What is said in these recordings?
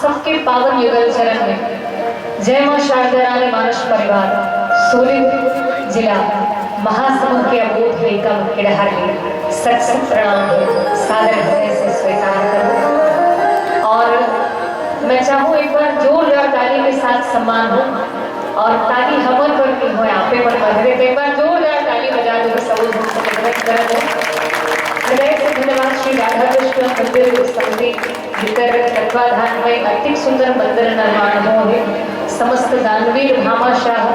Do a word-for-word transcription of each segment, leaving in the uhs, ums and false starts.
सबके पावन युगल चरण में जय मां शारदा रानी मानस परिवार, सूरत जिला, महासमुंद के अबोध लइका मन के डहार ले सत सत प्रणाम हे, सादर हृदय से स्वीकार करो। और मैं चाहूँ एक बार जोरदार ताली के साथ सम्मान हो, और ताली हमर बर नइ होय, आपे मन बर हरे, तो एक बार जोरदार ताली बजा दो, सब झन से निवेदन करत हो। हृदय से धन्यवाद श्री राधा कृष्ण मंदिर समिति, जेकर तत्वाधान में अतिक सुंदर मंदिर निर्माण हो हे। समस्त दानवीर भामाशाह,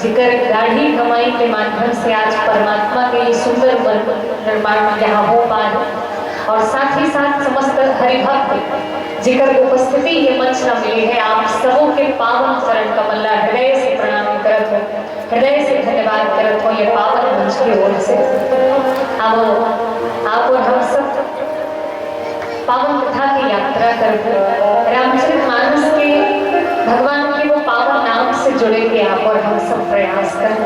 जेकर गाढ़ी कमाई के माध्यम से आज परमात्मा के ये सुंदर मंदिर निर्माण यहाँ हो पाए, और साथ ही साथ समस्त हरिभक्त जेकर उपस्थिति ये मंच ला मिले हे, आप सबों के पावन चरण कमल ला हृदय से प्रणाम करत हो, हृदय से धन्यवाद करत हो ये पावन मंच के ओर से। अब आप और हम सब पावन कथा के यात्रा करबो। रामचरित मानस के, भगवान के वो पावन नाम से जुड़े के आप और हम सब प्रयास करबो।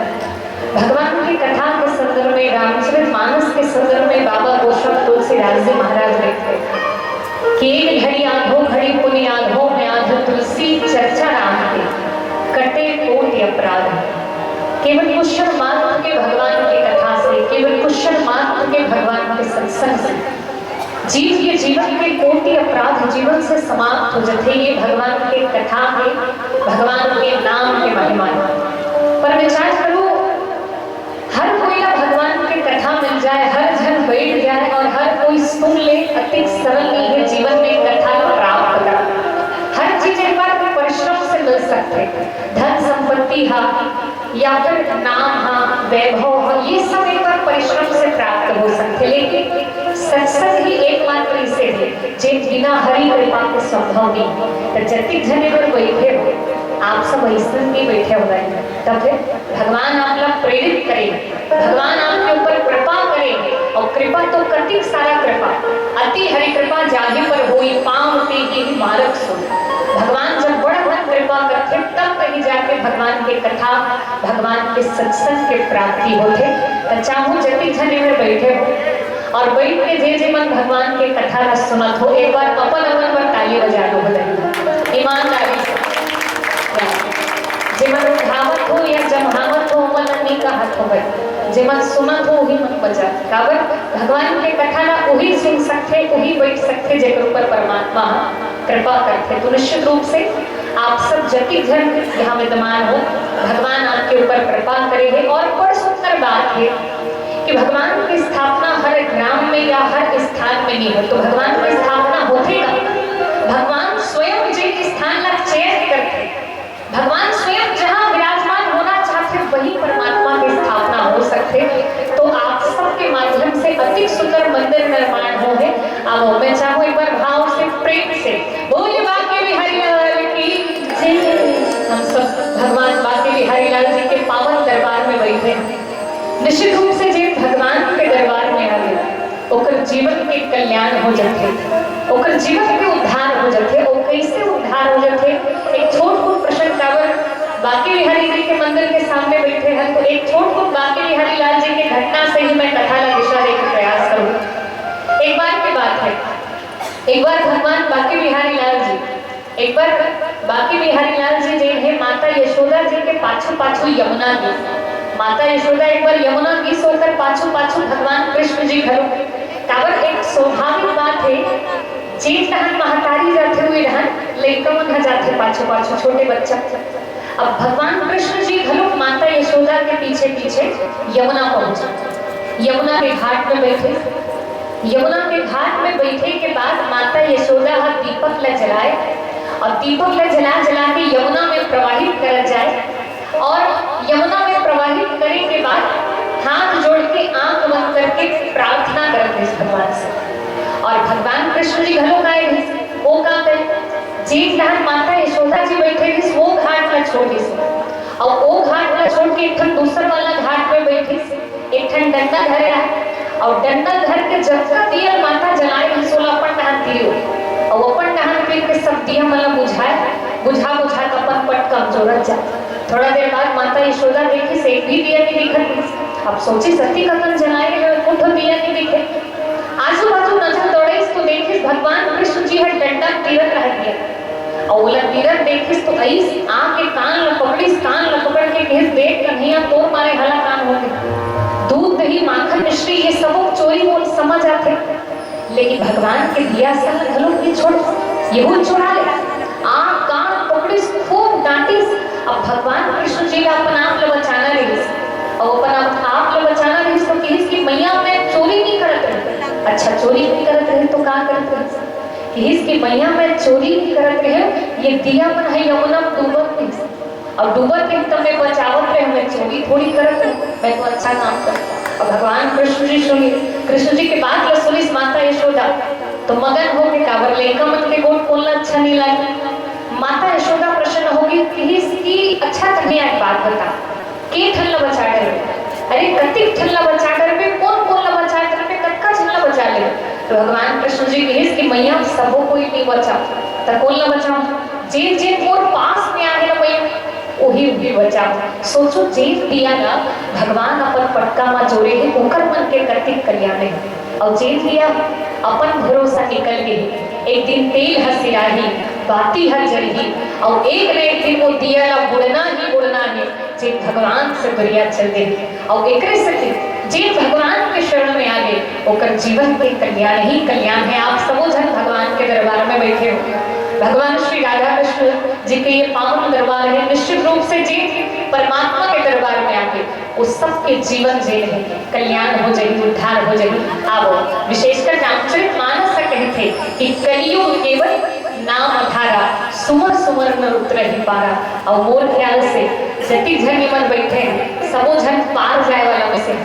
भगवान की कथा के संदर्भ में, रामचरित मानस के संदर्भ में बाबा गोस्वामी तुलसीदास जी महाराज लिखते कि एक घड़ी आधो घड़ी पुनि आधो में आध तुलसी चर्चा राम के, कटे कोटि अपराध। केवल कुछ क्षण मात्र के भगवान की कथा से, केवल कुछ क्षण मात्र के भगवान के सत्संग से जीव के जीवन के कोटि अपराध जीवन से समाप्त हो जाते। ये भगवान के कथा के, भगवान के नाम के महिमा हे। पर विचार करो, हर कोई ला भगवान के कथा मिल जाए, हर झन बैठ जाए और हर कोई सुन ले, अतिक सरल नइ हे जीवन में कथा ला प्राप्त करना। हर चीज एक बार परिश्रम से मिल सकथे, धन संपत्ति हा, या फिर नाम हा, वैभव हा, ये सब एक बार परिश्रम से प्राप्त हो सकथे, लेकिन सत्संग ही एकमात्र इसे हे, जे बिना हरि कृपा के संभव नइ हे। तो जतिक झन ए बर बैठे हो, आप सब अइसन नइ बैठे हो, तब फिर भगवान आप ला प्रेरित करे, भगवान आपके ऊपर कृपा करे, और कृपा तो कतिक सारा कृपा, अति हरि कृपा जाहि पर होई, पाँव ते ही मारग सोई। भगवान जब बड़ बड़ कृपा करथे, तब कहीं जाके भगवान के कथा, भगवान के सत्संग के प्राप्ति होथे। त चाहूँ जतिक झन ए मेर बैठे हो और बैठ के जे जे मन भगवान के कथा ला सुनत हो, एक बार अपन अपन बर ताली बजा दो भले, ईमानदारी से। जेमन उठावत हो या जम्हावत हो, ओमन ला नइ कहत हो भाई, जेमन सुनत हो, उही मन बजा। काबर? भगवान के कथा ला उही सुन सकथे, उही बैठ सकथे, जेकर ऊपर परमात्मा ह कृपा करथे। तो निश्चित रूप से आप सब जतिक झन यहाँ विद्यमान हो, भगवान आपके ऊपर कृपा करे हे। और बड़ सुंदर बात हे कि भगवान की स्थापना हर ग्राम में या हर स्थान में नइ हो, तो भगवान की स्थापना होथे का? भगवान स्वयं जे स्थान ला चयन करथे, भगवान स्वयं जहाँ विराजमान होना चाहथे, वहीं परमात्मा की स्थापना हो सकथे। तो आप सबके माध्यम से अतिक सुंदर मंदिर निर्माण हो हे। अब मैं चाहूँ एक बार भाव से, प्रेम से बोलिए बांके बिहारी लाल की जय। हम सब भगवान बांके बिहारी लाल जी के पावन दरबार में बैठे हैं। निश्चित रूप से जे भगवान के दरबार में आवे, ओकर जीवन के कल्याण हो जाथे, ओकर जीवन के उद्धार हो जाथे। और कैसे उद्धार हो जाथे? एक छोट कुन प्रसंग, काबर बांके बिहारी जी के मंदिर के सामने बैठे हैं, तो एक छोट कुन बांके बिहारी लाल जी के घटना से ही मैं कथा ला दिशा दे के प्रयास करूँ। एक बार की बात है, एक बार भगवान बांके बिहारी लाल जी, एक बार बांके बिहारी लाल जी जे हे, माता यशोदा जी के पाछू पाछू यमुना गिस। माता यशोदा एक बार यमुना गिस, ओकर पाछू पाछू भगवान कृष्ण जी घलो। काबर, एक स्वाभाविक बात हे, जेन डहन महतारी जाथे, उही डहन लइका मन ह जाथे पाछू पाछू, छोटे बच्चा। अब भगवान कृष्ण जी घलो माता यशोदा के पीछे पीछे यमुना पहुंचे, यमुना के घाट में बैठे। यमुना के घाट में बैठे के बाद माता यशोदा ह दीपक ला जलाए और दीपक ला जला जला के यमुना में प्रवाहित करत जाए और यमुना में प्रवाहित करे के बाद हाथ जोड़ के, आंख बंद करके प्रार्थना करत रहिस भगवान से। और भगवान कृष्ण जी घलो काय रहिस, वो का करे, जेन डहन माता यशोदा जी बैठे रहिस, वो घाट ला छोड़ दिस और वो घाट ला छोड़ के एक ठन दूसर वाला घाट में बैठिस। एक ठन डंडा धरे रहे और डंडा धर के जतका दिया माता जलाए रहिस, ओला अपन डहन तीरो और अपन डहन तीर के सब दिया मन ला बुझाए, बुझा बुझा के अपन पट कमजोरत जा। थोड़ा देर बाद माता यशोदा देखिस, एक भी दिया नइ दिखत। अब सोचिस, अतिक अकन जलाए रहे, एको ठो दिया नइ दिखे। आजू बाजू नजर दौड़ाइस तो देखिस भगवान कृष्ण जी ह डंडा तीरत रह गया। अउ ओला तीरथ देखिस तो अइस, आके कान ल पकड़िस, कान ल पकड़ के कहिस, "देख कन्हैया, तोर मारे हला कान होगे।" दूध, दही, माखन, मिश्री, ये सबो चोरी मोला समझ आथे, लेकिन भगवान के दिया सन ल घलो नइ छोड़, येहू चुरा ले। आँख कान पकड़िस, खूब डांटिस। अब भगवान कृष्ण जी ला अपन आप ल बचाना रहिस, अउ अपन आप, आप ल बचाना रहिस तो किहिस कि मैया मैं चोरी नइ करत रहेंव। अच्छा, चोरी नइ करत रहेंव तो का करत रहेंव? किहिस कि मैया मैं चोरी नइ करत रहेंव, ये दिया मन ह यमुना म डूबत रहिस। अब डूबत रहिस त मैं बचावत रहेंव, मैं चोरी थोड़ी करत रहेंव, मैं तो अच्छा काम करत रहेंव। अब भगवान कृष्ण जी सुनिस, कृष्ण जी के बात ल सुनिस माता यशोदा, तो मगन होगे, काबर लइका मन के गोठ कोन ल अच्छा नइ लागे। माता यशोदा प्रसन्न होगे, किहिस कि अच्छा, तैं एक बात बता, के ठन ल बचा डरबे? अरे, कतिक ठन ल बचा डरबे? कोन कोन ल बचा डरबे? कतका झन ल बचा लेबे? तो भगवान कृष्ण जी किहिस कि मैया, सबो कोई नइ बचांव, त कोन ल बचांव? जेन जेन मोर पास में आहे ना मैया, ओही ओही बचांव। सोचो, जेन दिया ल भगवान अपन पटका म जोरे हे, ओकर मन के कतिक कल्याण हे। अउ जेन दिया अपन भरोसा निकल गे, एक दिन तेल ह सिराही, बाती ह जलही, अउ एक न एक दिन वो दिया ल बुड़ना ही बुड़ना हे, जेन भगवान से दुरिहा चल दे। अउ एकरे सेती जेन भगवान के शरण में आ गे, ओकर जीवन के कल्याण ही कल्याण हे। आप सबो झन भगवान के दरबार में बइठे हो, भगवान श्री राधा कृष्ण जी के ये पावन दरबार हे। निश्चित रूप से जेन परमात्मा के दरबार में आके, वो सबके जीवन जेन हे कल्याण हो जाही, उद्धार हो जाही। आवो, विशेषकर रामचरित मानस ह कहिथे कि कलियुग केवल नाम अधारा, सुमर सुमर नर उतरहि पारा। अउ मोर ख्याल से जतिक झन ये मन बइठे हे, सबो झन पार जाए वाला में से हे।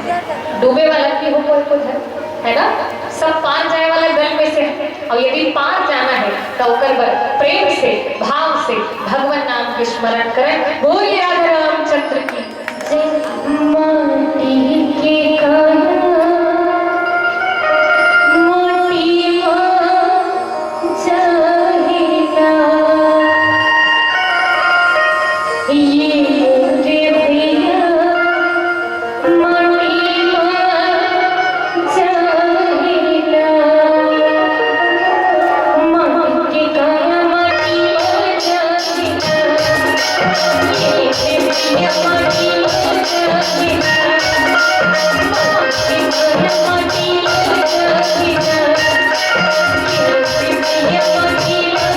डूबे वाला नइ हो कोई को झन, हे ना? सब पार जाए वाला गण में से हे। अउ यदि पार जाना हे, त ओकर बर प्रेम से, भाव से भगवान नाम के स्मरण करन। बोलिए राधा रामचंद्र की जय। माटी के काया माटी मा जाही ना, ये मोरे भैया माटी मा जाही ना। माटी के काया माटी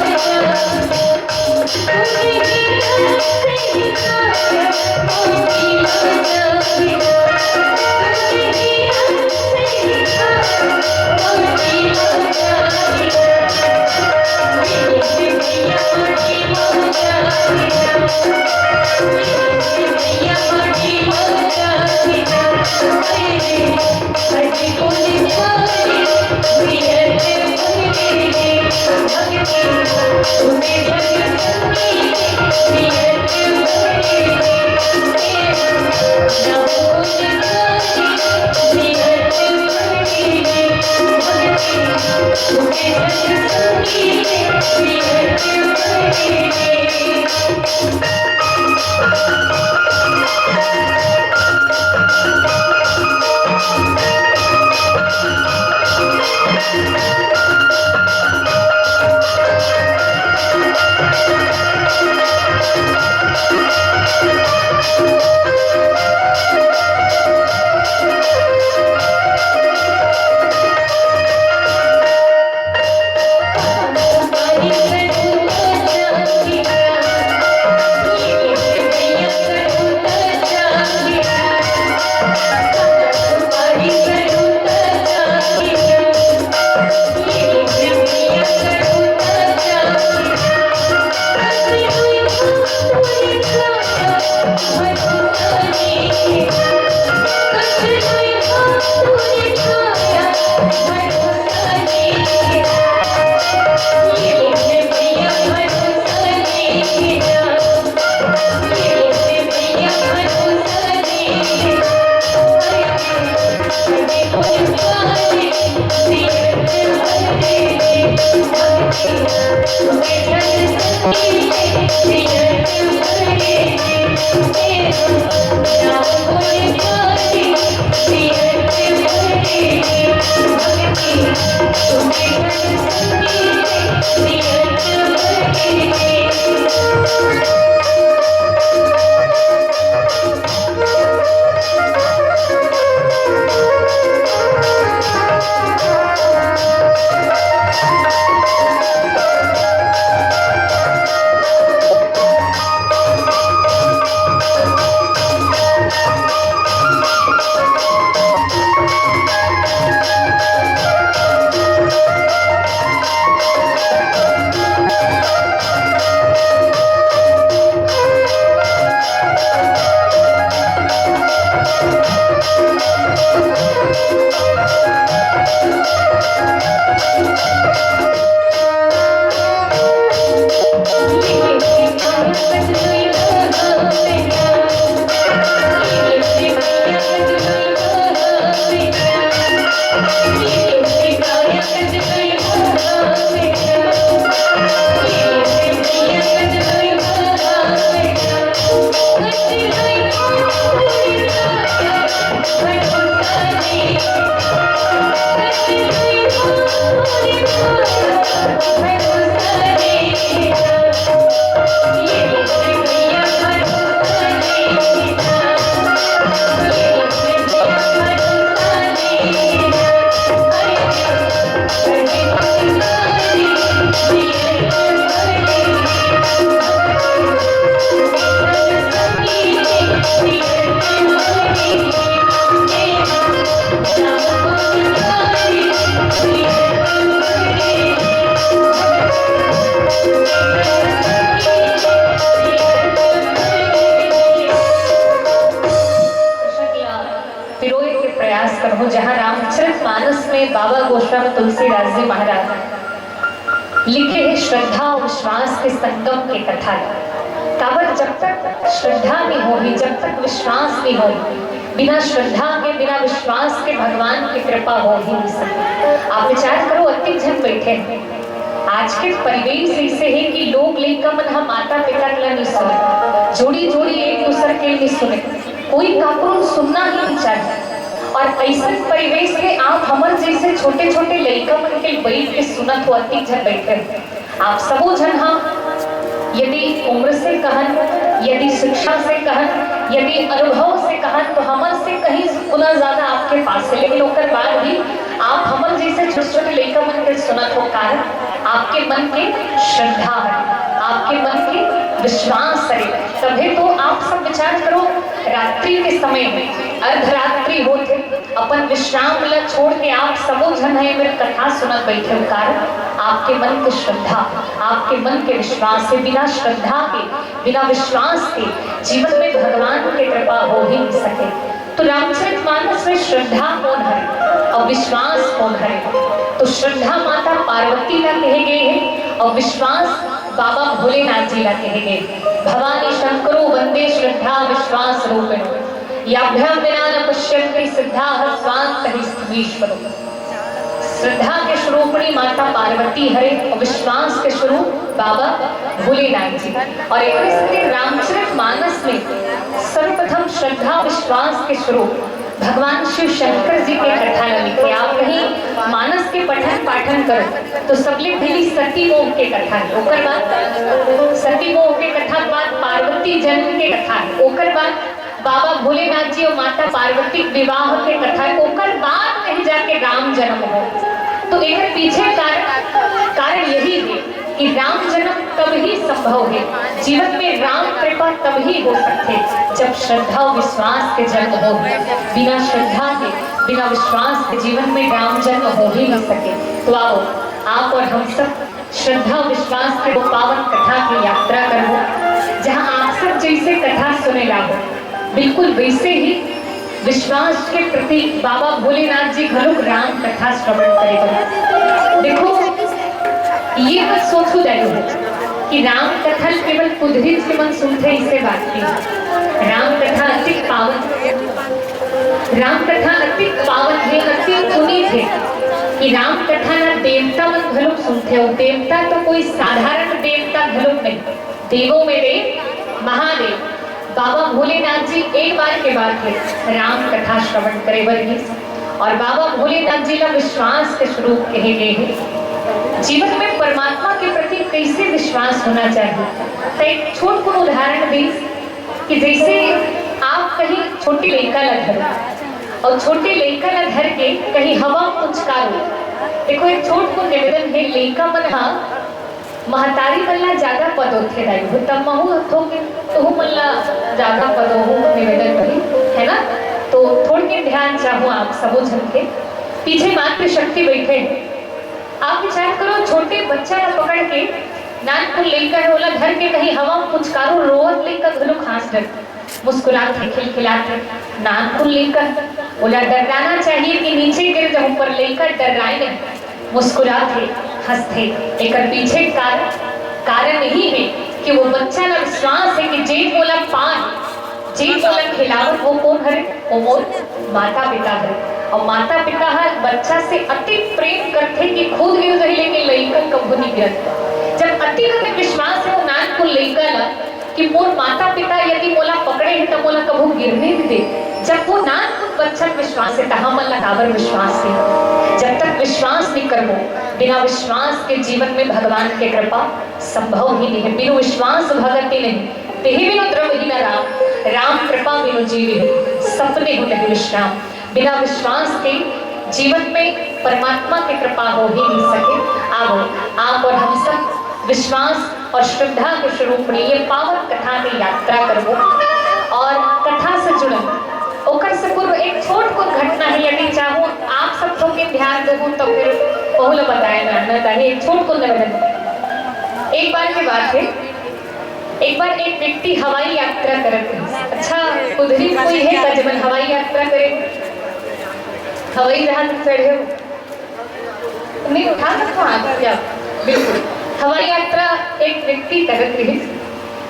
मा जाही ना, ये मोरे भैया माटी मा जाही ना। पिरोए के प्रयास करहूं, जहां रामचरित मानस में बाबा गोस्वामी तुलसीदास जी महाराज लिखे हे श्रद्धा अउ विश्वास के संगम के कथा। काबर जब तक श्रद्धा नइ होही, जब तक विश्वास नइ होही, बिना श्रद्धा के, बिना विश्वास के भगवान के कृपा हो ही नइ सके। आप विचार करो, अतिक झन बइठे हे। आज के परिवेश अइसे हे कि लोग लइका मन ह माता पिता ला नइ सुने, जोड़ी जोड़ी एक दूसर के नइ सुने, कोई काकरो सुनना ही नइ चाहे। अउ अइसन परिवेश में आप हमर जइसे छोटे छोटे लइका मन के बइठ के सुनत हो, अतिक झन बइठे हो। आप सबो झन ह यदि उम्र से कहन, यदि शिक्षा से कहन, यदि अनुभव से कहन, तो हमर से कहीं गुना ज्यादा आपके पास हे, लेकिन ओकर बाद भी आप हमर जइसे छोटे छोटे लइका मन के सुनत हो, कारण आपके मन के श्रद्धा हे, आपके मन के विश्वास हे। तभे तो आप सब विचार करो, रात्रि के समय में अर्धरात्रि होत हे, अपन विश्राम ला छोड़ के आप सबो झन हे मेर कथा सुनत बइठे हो, कारण आपके मन के श्रद्धा, आपके मन के विश्वास हे। बिना श्रद्धा के, बिना विश्वास के जीवन में भगवान के कृपा हो ही नइ सके। तो रामचरित मानस में श्रद्धा कोन हरे अउ विश्वास कोन हरे? तो श्रद्धा माता पार्वती ला कहे गे हे अउ विश्वास बाबा भोलेनाथ जी ला कहे गे हे। भवानी शंकरो वंदे श्रद्धा विश्वास रूपिणो। याभ्याम विना न पश्यन्ति सिद्धाः स्वान्तः स्थवीश्वरो। श्रद्धा के स्वरूपणी माता पार्वती हरे अउ विश्वास के स्वरूप बाबा भोलेनाथ जी। अउ एकरे संगे रामचरित मानस में सर्वप्रथम श्रद्धा विश्वास के स्वरूप भगवान शिव शंकर जी के कथा ला लिखे। आप कहीं मानस के पठन पाठन करो तो सबले पहिली सती मोह के कथा हे, ओकर बाद सती मोह के कथा के बाद पार्वती जन्म के कथा हे, ओकर बाद बाबा भोलेनाथ जी अउ माता पार्वती के विवाह के कथा हे, ओकर बाद कहीं जाके राम जन्म हो। तो एकर पीछे कारण, कारण यही हे कि राम जन्म तब ही संभव हे, जीवन में राम कृपा तब ही हो सकथे, जब श्रद्धा अउ विश्वास के जन्म हो। बिना श्रद्धा के, बिना विश्वास के जीवन में राम जन्म हो ही नइ सके। तो आओ, आप अउ हम सब श्रद्धा अउ विश्वास के वो पावन कथा के यात्रा करबो, जहाँ आप सब जइसे कथा सुने ला हो, बिल्कुल वइसे ही विश्वास के प्रतीक बाबा भोलेनाथ जी घलोक राम कथा श्रवण करे बर। देखो, ये मत सोचो जाए हो कि राम कथा केवल कुधरीच के मन सुनथे, अइसे बात नइ हे। राम कथा अतिक पावन, राम कथा अतिक पावन हे, अतिक पुनीत हे कि राम कथा ला देवता मन घलोक सुनथे। अउ देवता तो कोई साधारण देवता घलोक नहीं, देवों में देव महादेव। बाबा भोलेनाथ जी एक बार के बात हे, राम कथा श्रवण करे बर गिस अउ बाबा भोलेनाथ जी ला विश्वास के स्वरूप कहे गे हे। जीवन में परमात्मा के प्रति कइसे विश्वास होना चाहिए, त एक छोटकुन उदाहरण दिस कि जइसे आप कहीं छोटे लइका ला धरो अउ छोटे लइका ला धर के कहीं हवा म पुचकारो। देखो, एक छोटकुन निवेदन हे, लइका मन ह महतारी मन ला ज्यादा पदोथे दाई हो, त महू थोकिन तुहू मन ला ज्यादा पदोहू निवेदन करी, हे ना? तो थोड़किन ध्यान चाहूँ आप सबो झन के। पीछे मातृशक्ति बइठे हे। आप विचार करो, छोटे बच्चा ला पकड़ के, नानकुन लइका हे, ओला धर के कहीं हवा म पुचकारो, रोवत लइका घलो हाँस डरथे, मुस्कुराथे, खिलखिलाथे। नानकुन लइका, ओला डर्राना चाहिए कि नीचे गिर जाहूं, पर लइका डर्राय नहीं, मुस्कुराथे, हंसथे। एकर पीछे कारण, कारण यही हे कि वो बच्चा ला विश्वास हे कि जे मोला पाय, जे मोला खिलावत, वो कोन हरे? वो मोर माता पिता हरे। अउ माता पिता ह बच्चा से अति प्रेम करथे कि खुद गिर जाही, लेकिन लइका कभू नहीं गिरत। जब अति अगर विश्वास हे वो नानकुन लइका ला कि मोर माता पिता यदि मोला पकड़े हे त मोला कभू गिरने नइ दे, जब वो नानकुन बच्चा ल विश्वास हे, त हमन ला काबर विश्वास हे? जब तक विश्वास नइ करबो, बिना विश्वास के जीवन में भगवान के कृपा संभव ही नहीं हे। बिनु विश्वास भगति नहीं, तेहि बिनु द्रवहिं न राम, राम कृपा बिनु जीवहिं सपनेहु नहीं विश्राम। बिना विश्वास के जीवन में परमात्मा के कृपा हो ही नहीं सके। आओ, आप अउ हम सब विश्वास अउ श्रद्धा के स्वरूपणी ये पावन कथा के यात्रा करबो अउ कथा से जुड़ल ओकर से पूर्व एक छोट कुन घटना हे, यदि चाहूँ आप सब थोकिन ध्यान देहू तो फिर ओहू ला बताए जाना चाही। एक छोट कुन घटना, एक बार के बात हे, एक बार एक व्यक्ति हवाई यात्रा करत रहिस। अच्छा, उधरी कोई हे का जेमन हवाई यात्रा करे, हवाई जहाज में चढ़े हो? नहीं उठा सकते हो हाथ क्या? बिल्कुल। हवाई यात्रा एक व्यक्ति करत रहिस।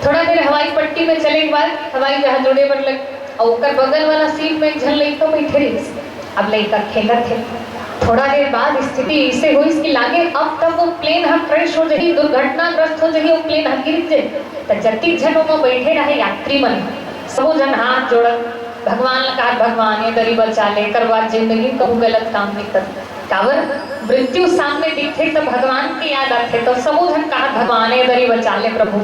थोड़ा देर हवाई पट्टी में चले के बाद हवाई जहाज उड़े बर लग, और ओकर बगल वाला सीट में एक झन लइका बैठे रहिस। अब लइका खेलत हे। थोड़ा देर बाद स्थिति ऐसे होइस कि लागे अब तब वो प्लेन ह क्रैश हो जाही, दुर्घटनाग्रस्त हो जाही, वो प्लेन ह गिर जाही। त जतिक झन ओमा बैठे रहे यात्री मन, सबो झन हाथ जोड़त भगवान ला कहत, "भगवान, ये दरी बचा ले, एकर बाद जिंदगी में कहूँ गलत काम नहीं कर।" काबर? मृत्यु सामने दिखथे त भगवान के याद आथे, त सबो झन कहत, "भगवान, ये दरी बचा ले प्रभु,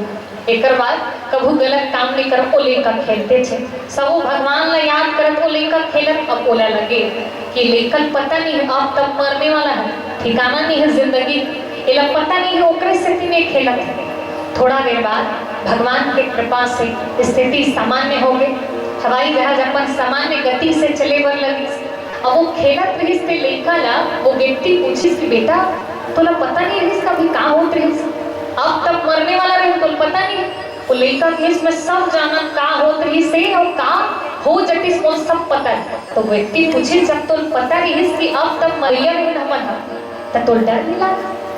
एकर बाद कभू गलत काम नहीं कर।" ओ लइका खेलत हे, सबो भगवान ला याद करत ओ लइका खेलत। अब ओला लगे कि लइका ल पता नहीं हे, अब तब मरने वाला हे, ठिकाना नहीं हे जिंदगी, एला पता नहीं हे, ओकरे सेती नहीं खेलत हे। थोड़ा देर बाद भगवान के कृपा से स्थिति सामान्य हो गई। हवाई जहाज अपन सामान्य गति से चले बर लगिस। अब वो खेलत रहिस ते लइका ला वो व्यक्ति पूछिस कि, "बेटा, तोला पता नहीं रहिस कभी का होत रहिस? अब तब मरने वाला रहे, तोला पता नहीं?" वो लइका कहिस, "मैं सब जानत का होत रहिस हे और का हो जतिस, मोला सब पता हे।" तो व्यक्ति पूछिस, "जब तोला पता रहिस कि अब तब मरइया रहे हमन ह, त तोला डर नहीं लगा?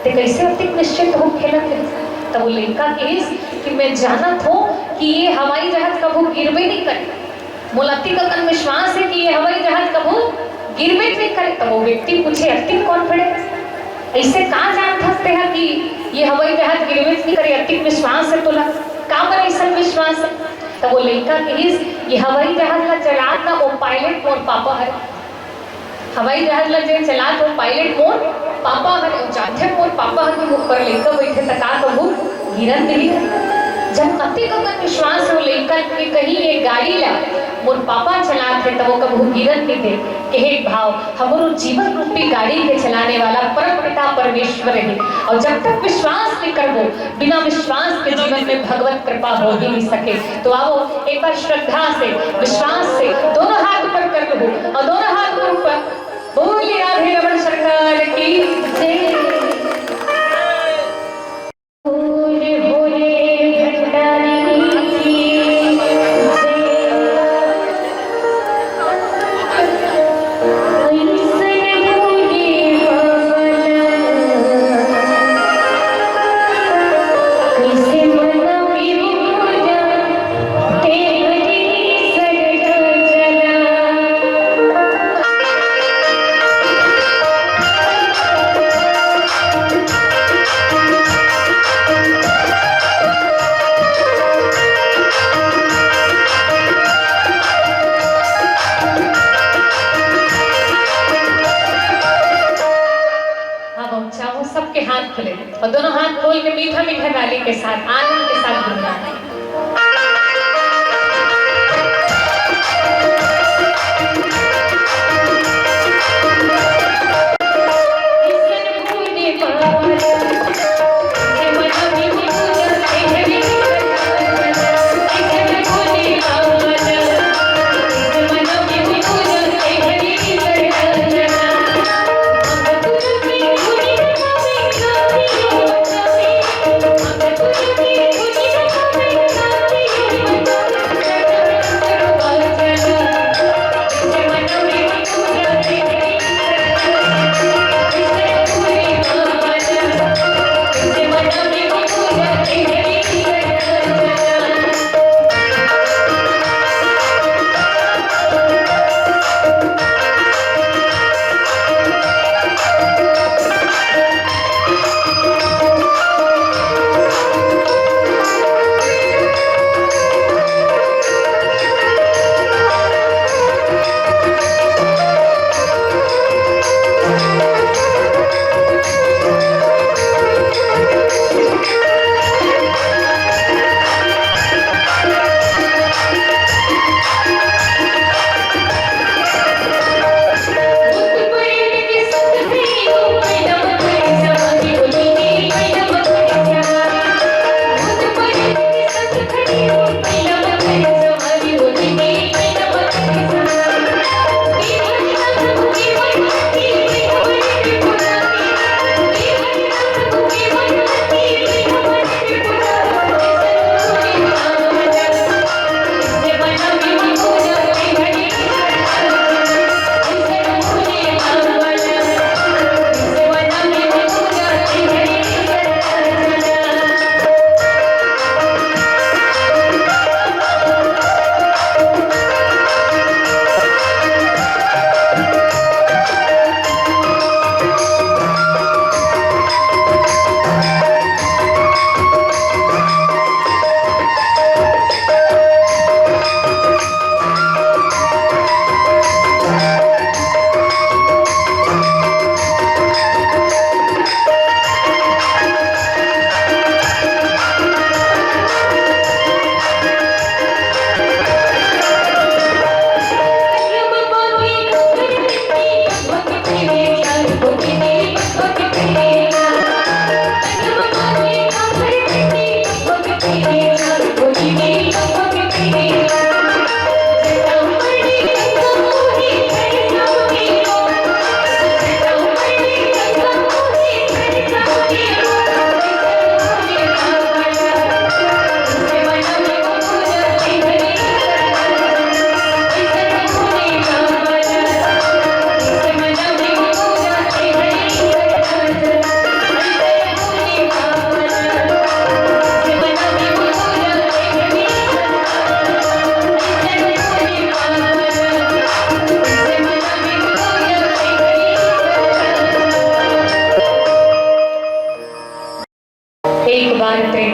ते कैसे अतिक निश्चिंत हो खेलत रहे?" तब वो लइका कहिस कि मैं जानत हूँ कि ये हवाई जहाज कभू गिरबे नहीं करे, मोला अतिक अकन विश्वास हे कि ये हवाई जहाज कभू गिरबे नहीं करे। तब वो व्यक्ति पूछे, "अतिक confidence? ऐसे का जानथस तेहा कि ये हवाई जहाज गिरबे नहीं करे, अतिक विश्वास हे तोला? काबर ऐसन विश्वास हे?" तब वो लइका कहिस, "ये हवाई जहाज ला चलात ना वो पायलट मोर पापा हरे।" हवाई जहाज ला जेन चलात वो पायलट मोर पापा हरे, अउ जानथे मोर पापा हर के ऊपर लइका बैठे त का कभू गिरन दिही? जब अतिक अकन विश्वास हो लइका के कहीं ये गाड़ी ला मोर पापा चलात हे त वो कभू गिरन नहीं दे। कहे भाव हमरो जीवन रूपी गाड़ी के चलाने वाला परम पिता परमेश्वर हे, और जब तक विश्वास नहीं करबो, बिना विश्वास के जीवन में भगवत कृपा हो ही नहीं सके। तो आओ एक बार श्रद्धा से, विश्वास से दोनों हाथ ऊपर कर लो और दोनों हाथ ऊपर ऊपर बोले राधे रमन सरकार की जय। भोले भोले भंडारी की जय। ऐसन भोले बाबा कैसे मनावे पूजा, तेरी सरग जला। अब हम चाहो सबके हाथ खुले और दोनों हाथ खोल के मीठा मीठा गाली के साथ, आनंद के साथ गुनगुनाएं।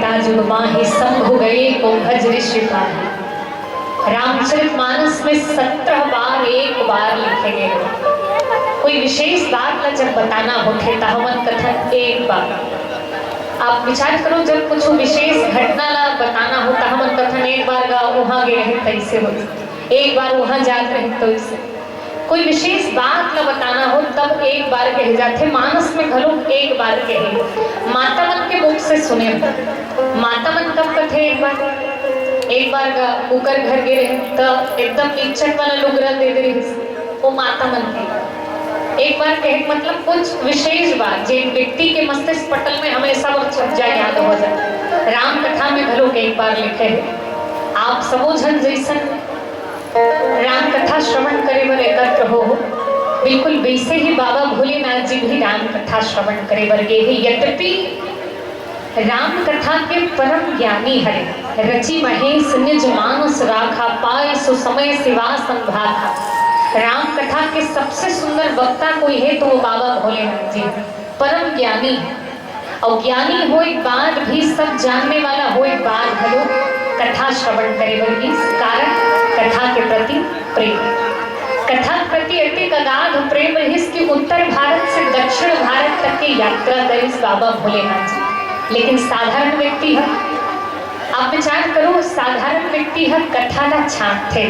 जुग माहि शंभु गए को भज ऋषि पाहि। रामचरित मानस में सत्रह बार एक बार लिखे गए। कोई विशेष बात ला जब बताना होथे त हमन कथन एक बार। आप विचार करो, जब कुछ विशेष घटना ला बताना हो त हमन कथन एक बार गा उहाँ गे रहे तैसे हो, एक बार उहाँ जात रहे तैसे। कोई विशेष बात ला बताना हो तब एक बार कहे जाथे, मानस में घलो एक बार कहे। माता मन के मुख से सुने हो, माता मन कब कथे एक बार? एक बार ग-, उकर घर गे रहे त एकदम इज्जत वाला लुगरा दे दे रहिस वो माता मन के। एक बार कहे मतलब कुछ विशेष बात जे व्यक्ति के मस्तिष्क पटल में हमेशा वो छप जाए, याद हो जाए। राम कथा में घलो के एक बार लिखे हे, आप सबो झन जैसन राम कथा श्रवण करे बर एकत्र हो, बिल्कुल वैसे ही बाबा भोलेनाथ जी भी राम कथा श्रवण करे बर गे हे। यद्यपि राम कथा के परम ज्ञानी हरे, रचि महेश निज मानस राखा, पाए सो समय सेवा संभाखा। राम कथा के सबसे सुंदर वक्ता कोई है तो वो बाबा भोलेनाथ जी, परम ज्ञानी है। और ज्ञानी होए बाद भी, सब जानने वाला होए बाद घलो कथा श्रवण करे बर गिस, कारण कथा के प्रति प्रेम। कथा के प्रति अतिक अगाध प्रेम रहिस कि उत्तर भारत से दक्षिण भारत तक के यात्रा करिस बाबा भोलेनाथ जी। लेकिन साधारण व्यक्ति ह, आप विचार करो, साधारण व्यक्ति ह कथा ला छांटथे।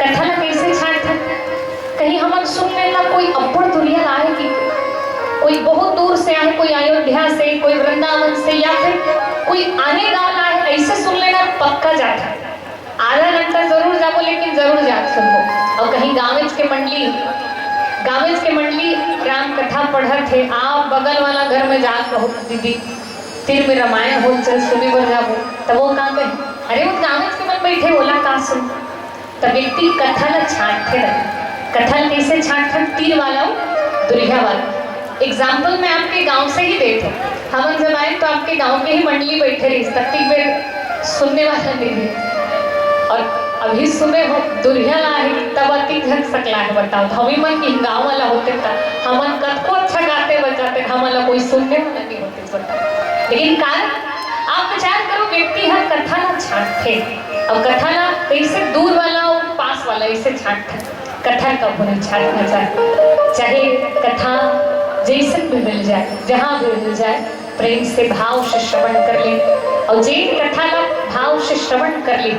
कथा ला कैसे छांटथे? कहीं हमन सुन लेना कोई अब्बड़ दुरिहा आए कि कोई बहुत दूर से आए, कोई अयोध्या से, कोई वृंदावन से, या फिर कोई आने गांव आए, ऐसे सुन लेना पक्का जाता। आधा घंटा जरूर जाबो, लेकिन जरूर जात सुनबो। और कहीं गाँवेच के मंडली, गाँवेच के मंडली राम कथा पढ़त हे, आप बगल वाला घर में जात बहुत दीदी, तीर में रामायण हो, चल सुने बर जाबो। तब वो का कहे, अरे वो गाँवेच के मन बैठे, ओला का सुन। त व्यक्ति कथा ला छांटथे रहे। कथा ला कैसे छांटथे? तीर वाला अउ दुरिहा वाला। एग्जाम्पल मैं आपके गांव से ही देत हूँ। हमन जब आए तो आपके गांव के ही मंडली बैठे रहिस, तत्तिक बेर सुनने वाला नहीं रहे। और अभी सुने हो दुरिहा ला है, तब अतिक झन सकला है, बताओ। तो हमी मन के गांव वाला होते त हमन कतको अच्छा गाते बजाते, हमन ला कोई सुनने वाला नहीं होते। लेकिन कारण आप विचार करो, व्यक्ति ह कथा ला छांटथे, और कथा ला कैसे दूर वाला और पास वाला ऐसे छांटथे। कथा कभू नहीं छांटना चाहिए, चाहे कथा जैसन भी मिल जाए, जहाँ भी मिल जाए, प्रेम से भाव से श्रवण कर ले। और जे कथा ला भाव से श्रवण कर ले,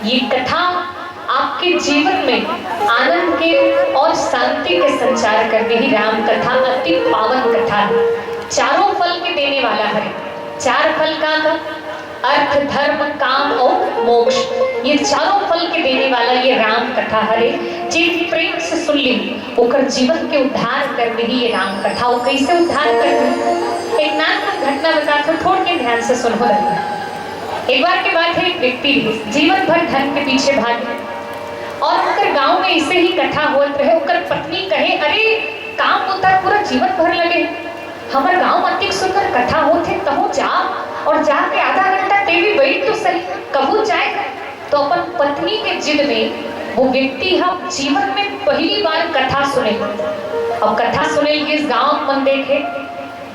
ये कथा आपके जीवन में आनंद के और शांति के संचार कर देही। राम कथा अति पावन कथा है, चारों फल के देने वाला हरे। चार फल का का? अर्थ, धर्म, काम और मोक्ष, ये चारों फल के देने वाला ये राम कथा हरे। जे भी प्रेम से सुन ली, ओकर जीवन के उद्धार कर देही ये राम कथा। वो कैसे उद्धार कर देही? एक नानकुन घटना बताथों, थोड़ के ध्यान से सुनहू लगी। एक बार के बात है, एक व्यक्ति जीवन भर धन के पीछे भागे और ओकर गांव में ऐसे ही कथा होत रहे। ओकर पत्नी कहे, अरे, काम बुता पूरा जीवन भर लगे, हमर गांव में अतिक सुंदर कथा होत हे, तहूँ जा और जाके आधा घंटा ते भी बैठ तो सही, कभू जाए। तो अपन पत्नी के जिद में वो व्यक्ति ह जीवन में पहली बार कथा सुने। अब कथा सुने गिस, गांव मन देखे,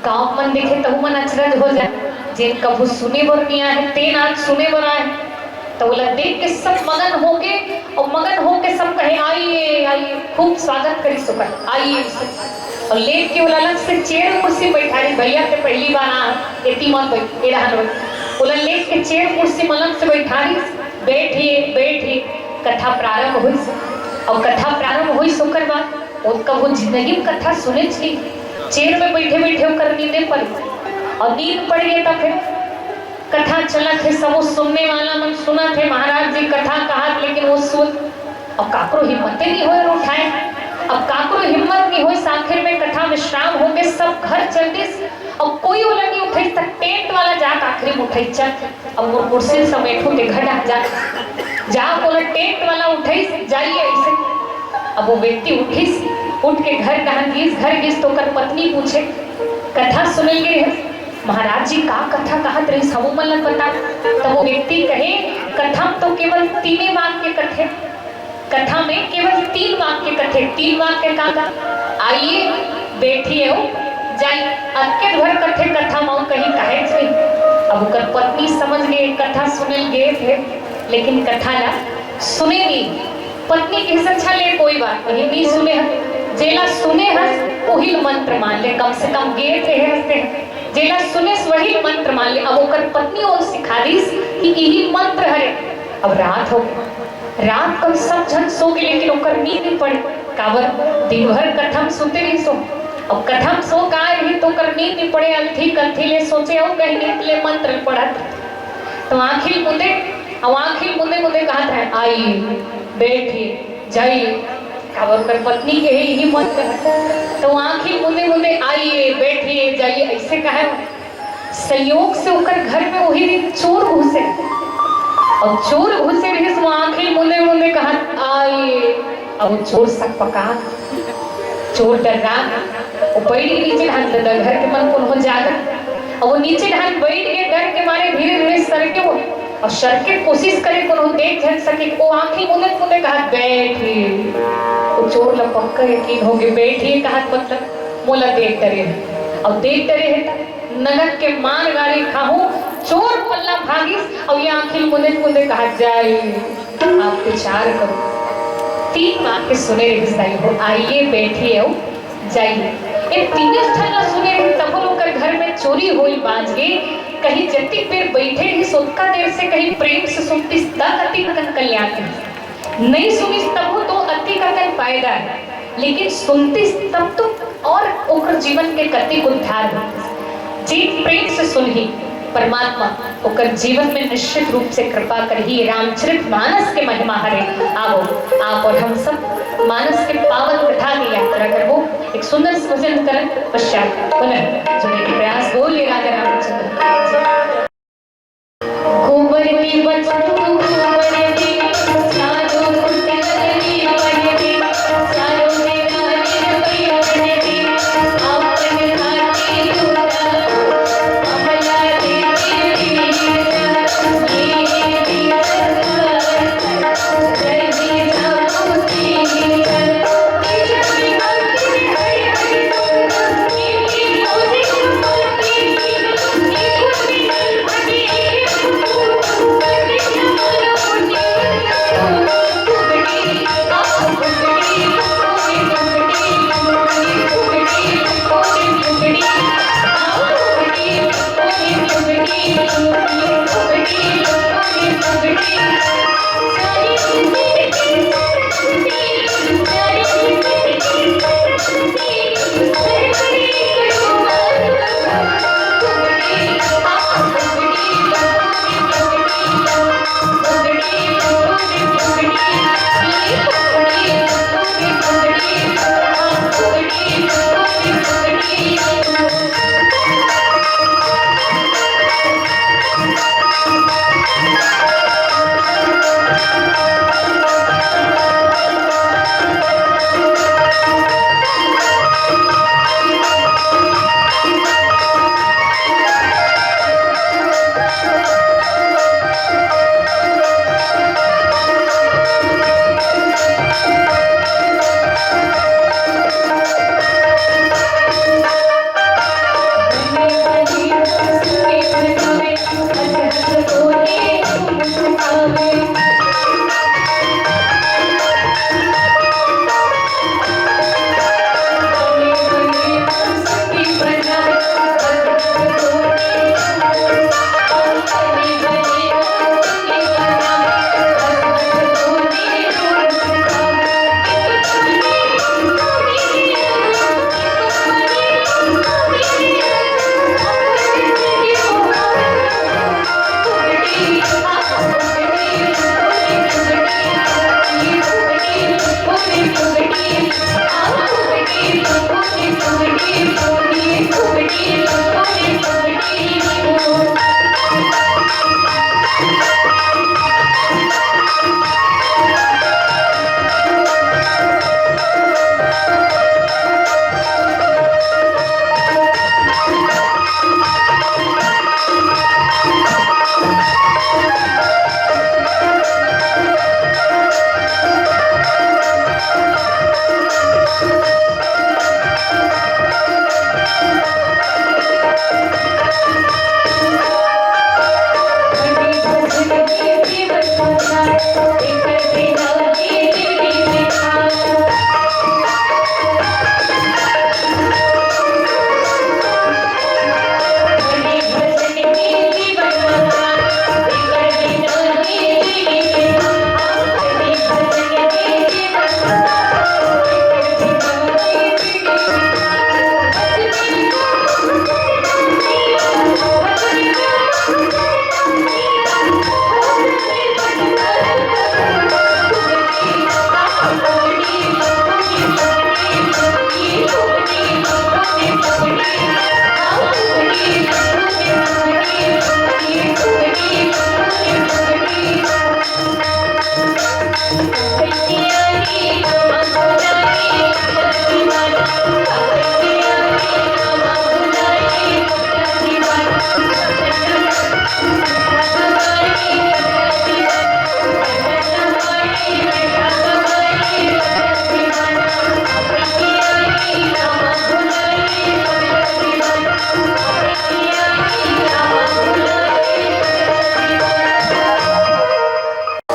गांव मन देखे तहू मन अचरज हो जाए, जेन कभू सुने बर नहीं आए, तेन आज सुने बर आए। तो ओला देख के सब मगन होके, और मगन होके सब कहे, "आइए, आइए।" खूब स्वागत करिस ओकर, "आइए।" और लेट के ओला अलग से चेयर कुर्सी बैठारिस, "भैया के पहली बार आ, एती मत बैठ, ए रहन बैठ।" ओला लेट के चेयर कुर्सी में अलग से बैठारिस, "बैठिए, बैठिए।" कथा प्रारंभ हुई, और कथा प्रारंभ हुई ओकर बाद वो कभू जिंदगी में कथा सुनेच नहीं। चेयर में बैठे बैठे ओकर नींदे पड़, और नींद पड़ गए तो फिर कथा चलत हे, सबो सुनने वाला मन सुनत हे, महाराज जी कथा कहत, लेकिन वो सुन, अब काकरो हिम्मते नहीं होए उठाए। अब काकरो हिम्मत नहीं होए, आखिर में कथा विश्राम होके सब घर चल दिस। अब कोई ओला नहीं उठाइस, तक टेंट वाला जाके आखिरी में उठाइस, चल, अब वो कुर्सी समेटू ते घर आ जा, जा, ओला टेंट वाला उठाइस, जाइए ऐसे। अब वो व्यक्ति उठिस, उठ के घर कहाँ गिस, घर गिस तो ओकर पत्नी पूछे, "कथा सुनल गे रहे?" महाराज जी का कथा कहत रहिस, हमू मन ल बता। तब वो व्यक्ति कहे, "कथा म तो केवल तीने वाक्य कथे, कथा में केवल तीन वाक्य कथे।" "तीन वाक्य का का?" "आइए, बैठिए, हो जाइए।" अतके भर कथे कथा म, कहीं कहे नहीं। अब ओकर पत्नी समझ गे, कथा सुने ल गे थे, लेकिन कथा ला सुने नहीं। पत्नी कहिस, "अच्छा ले, कोई बात नहीं, नहीं सुने हस, जेला सुने हस, वही ल मंत्र मान ले, कम से कम गे थे हंसते हैं, जेला सुने वही ल मंत्र मान ले।" अब ओकर पत्नी ओला सिखा दिस कि यही मंत्र हरे। अब रात हो गए, रात कन सब झन सो गे, लेकिन ओकर नींद नहीं पड़े। काबर? दिन भर कथा म सुते रहिस ओ। अब कथा म सो गे रहिस त ओकर नींद नहीं पड़े, अलथी कलथी ले सोचे, अउ कहीं नींद ले मंत्र पढ़त। त आँखी ल मुंदे, अब आँखी ल मुंदे मुंदे कहत हे, "आइए, बैठिए, जाइए।" काबर ओकर पत्नी के ही हिम्मत हे। त आँखी ल मुंदे मुंदे, "आइए, बैठिए, जाइए," अइसे कहे। संयोग से ओकर घर में वही दिन चोर घुसे। अब चोर घुसे रहिस, वो आँखी ल मुंदे मुंदे कहत, "आइए।" अब वो चोर सकपका, चोर डर्रा, वो बैठ गे नीचे ढान, त घर के मन कोनो जागे। अब वो नीचे ढान बैठ गे, डर के मारे धीरे धीरे सरके वो, अउ सरके कोशिश करे, कोनो देख झन सके। वो आँखी मुंदे मुंदे कहत, "बैठिए।" वो चोर ला पक्का यकीन हो गे, "बैठिए" कहत मतलब मोला देख डरे हे। अब देख डरे हे त नगद के मार गारी खाहूं। चोर पल्ला भागिस, अउ ये आँखी ल मुंदे मुंदे कहत, "जाइए।" आप विचार करो, तीन वाक्य सुने रहिस दाई हो, "आइए, बैठिए अउ जाइए।" ये तीनों ठन ला सुने रहिस, तभो ओकर घर में चोरी होई बाँच गे। कहीं जतिक बेर बैठे रहिस, ओतका देर से कहीं प्रेम से सुनतिस, तब अतिक अकन कल्याण रहिस। नहीं सुनिस तभो तो अतिक अकन फायदा हे, लेकिन सुनतिस तब तो और ओकर जीवन के कतिक उद्धार होतिस। जे प्रेम से सुनही, परमात्मा ओकर जीवन में निश्चित रूप से कृपा करही। रामचरित मानस के महिमा हरे। आवो, आप और हम सब मानस के पावन कथा की यात्रा करबो। एक सुंदर से भजन करन पश्चात पुनः जुड़े के प्रयास। बोलिए राजा रामचंद्र। गोबर के बचपन, गोबर के साधु कुटल के बन के, साधु के राज के बन के, आपन हाथी टूटा, अमला देखे बीजा, ये बीजा, जय बीजा, मूर्ति बीजा, बीजा के भक्ति में हरि हरि बोल, ये बीजा, ये बीजा,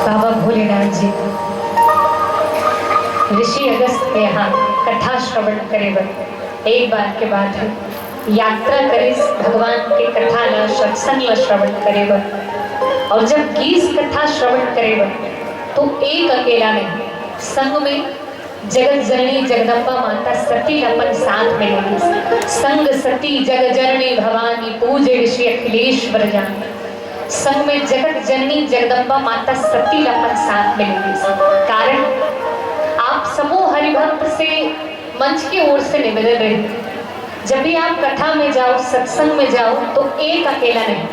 बाबा भोलेनाथ जी, ऋषि अगस्त के यहाँ कथा श्रवण करे बर एक बार के बात है, यात्रा करिस भगवान के कथा ला, सत्संग ला श्रवण करे बर। और जब गीस कथा श्रवण करे बर, तो एक अकेला नहीं, संग में जगत जननी जगदम्बा माता सती ला अपन साथ में ले गीस। संग सती जग जननी भवानी, पूजे ऋषि अखिलेश्वर जानी। संग में जगत जननी जगदम्बा माता सती ला अपन साथ में ले गीस। कारण आप समूह हरिभक्त से मंच की ओर से निवेदन रही, जब भी आप कथा में जाओ, सत्संग में जाओ, तो एक अकेला नहीं,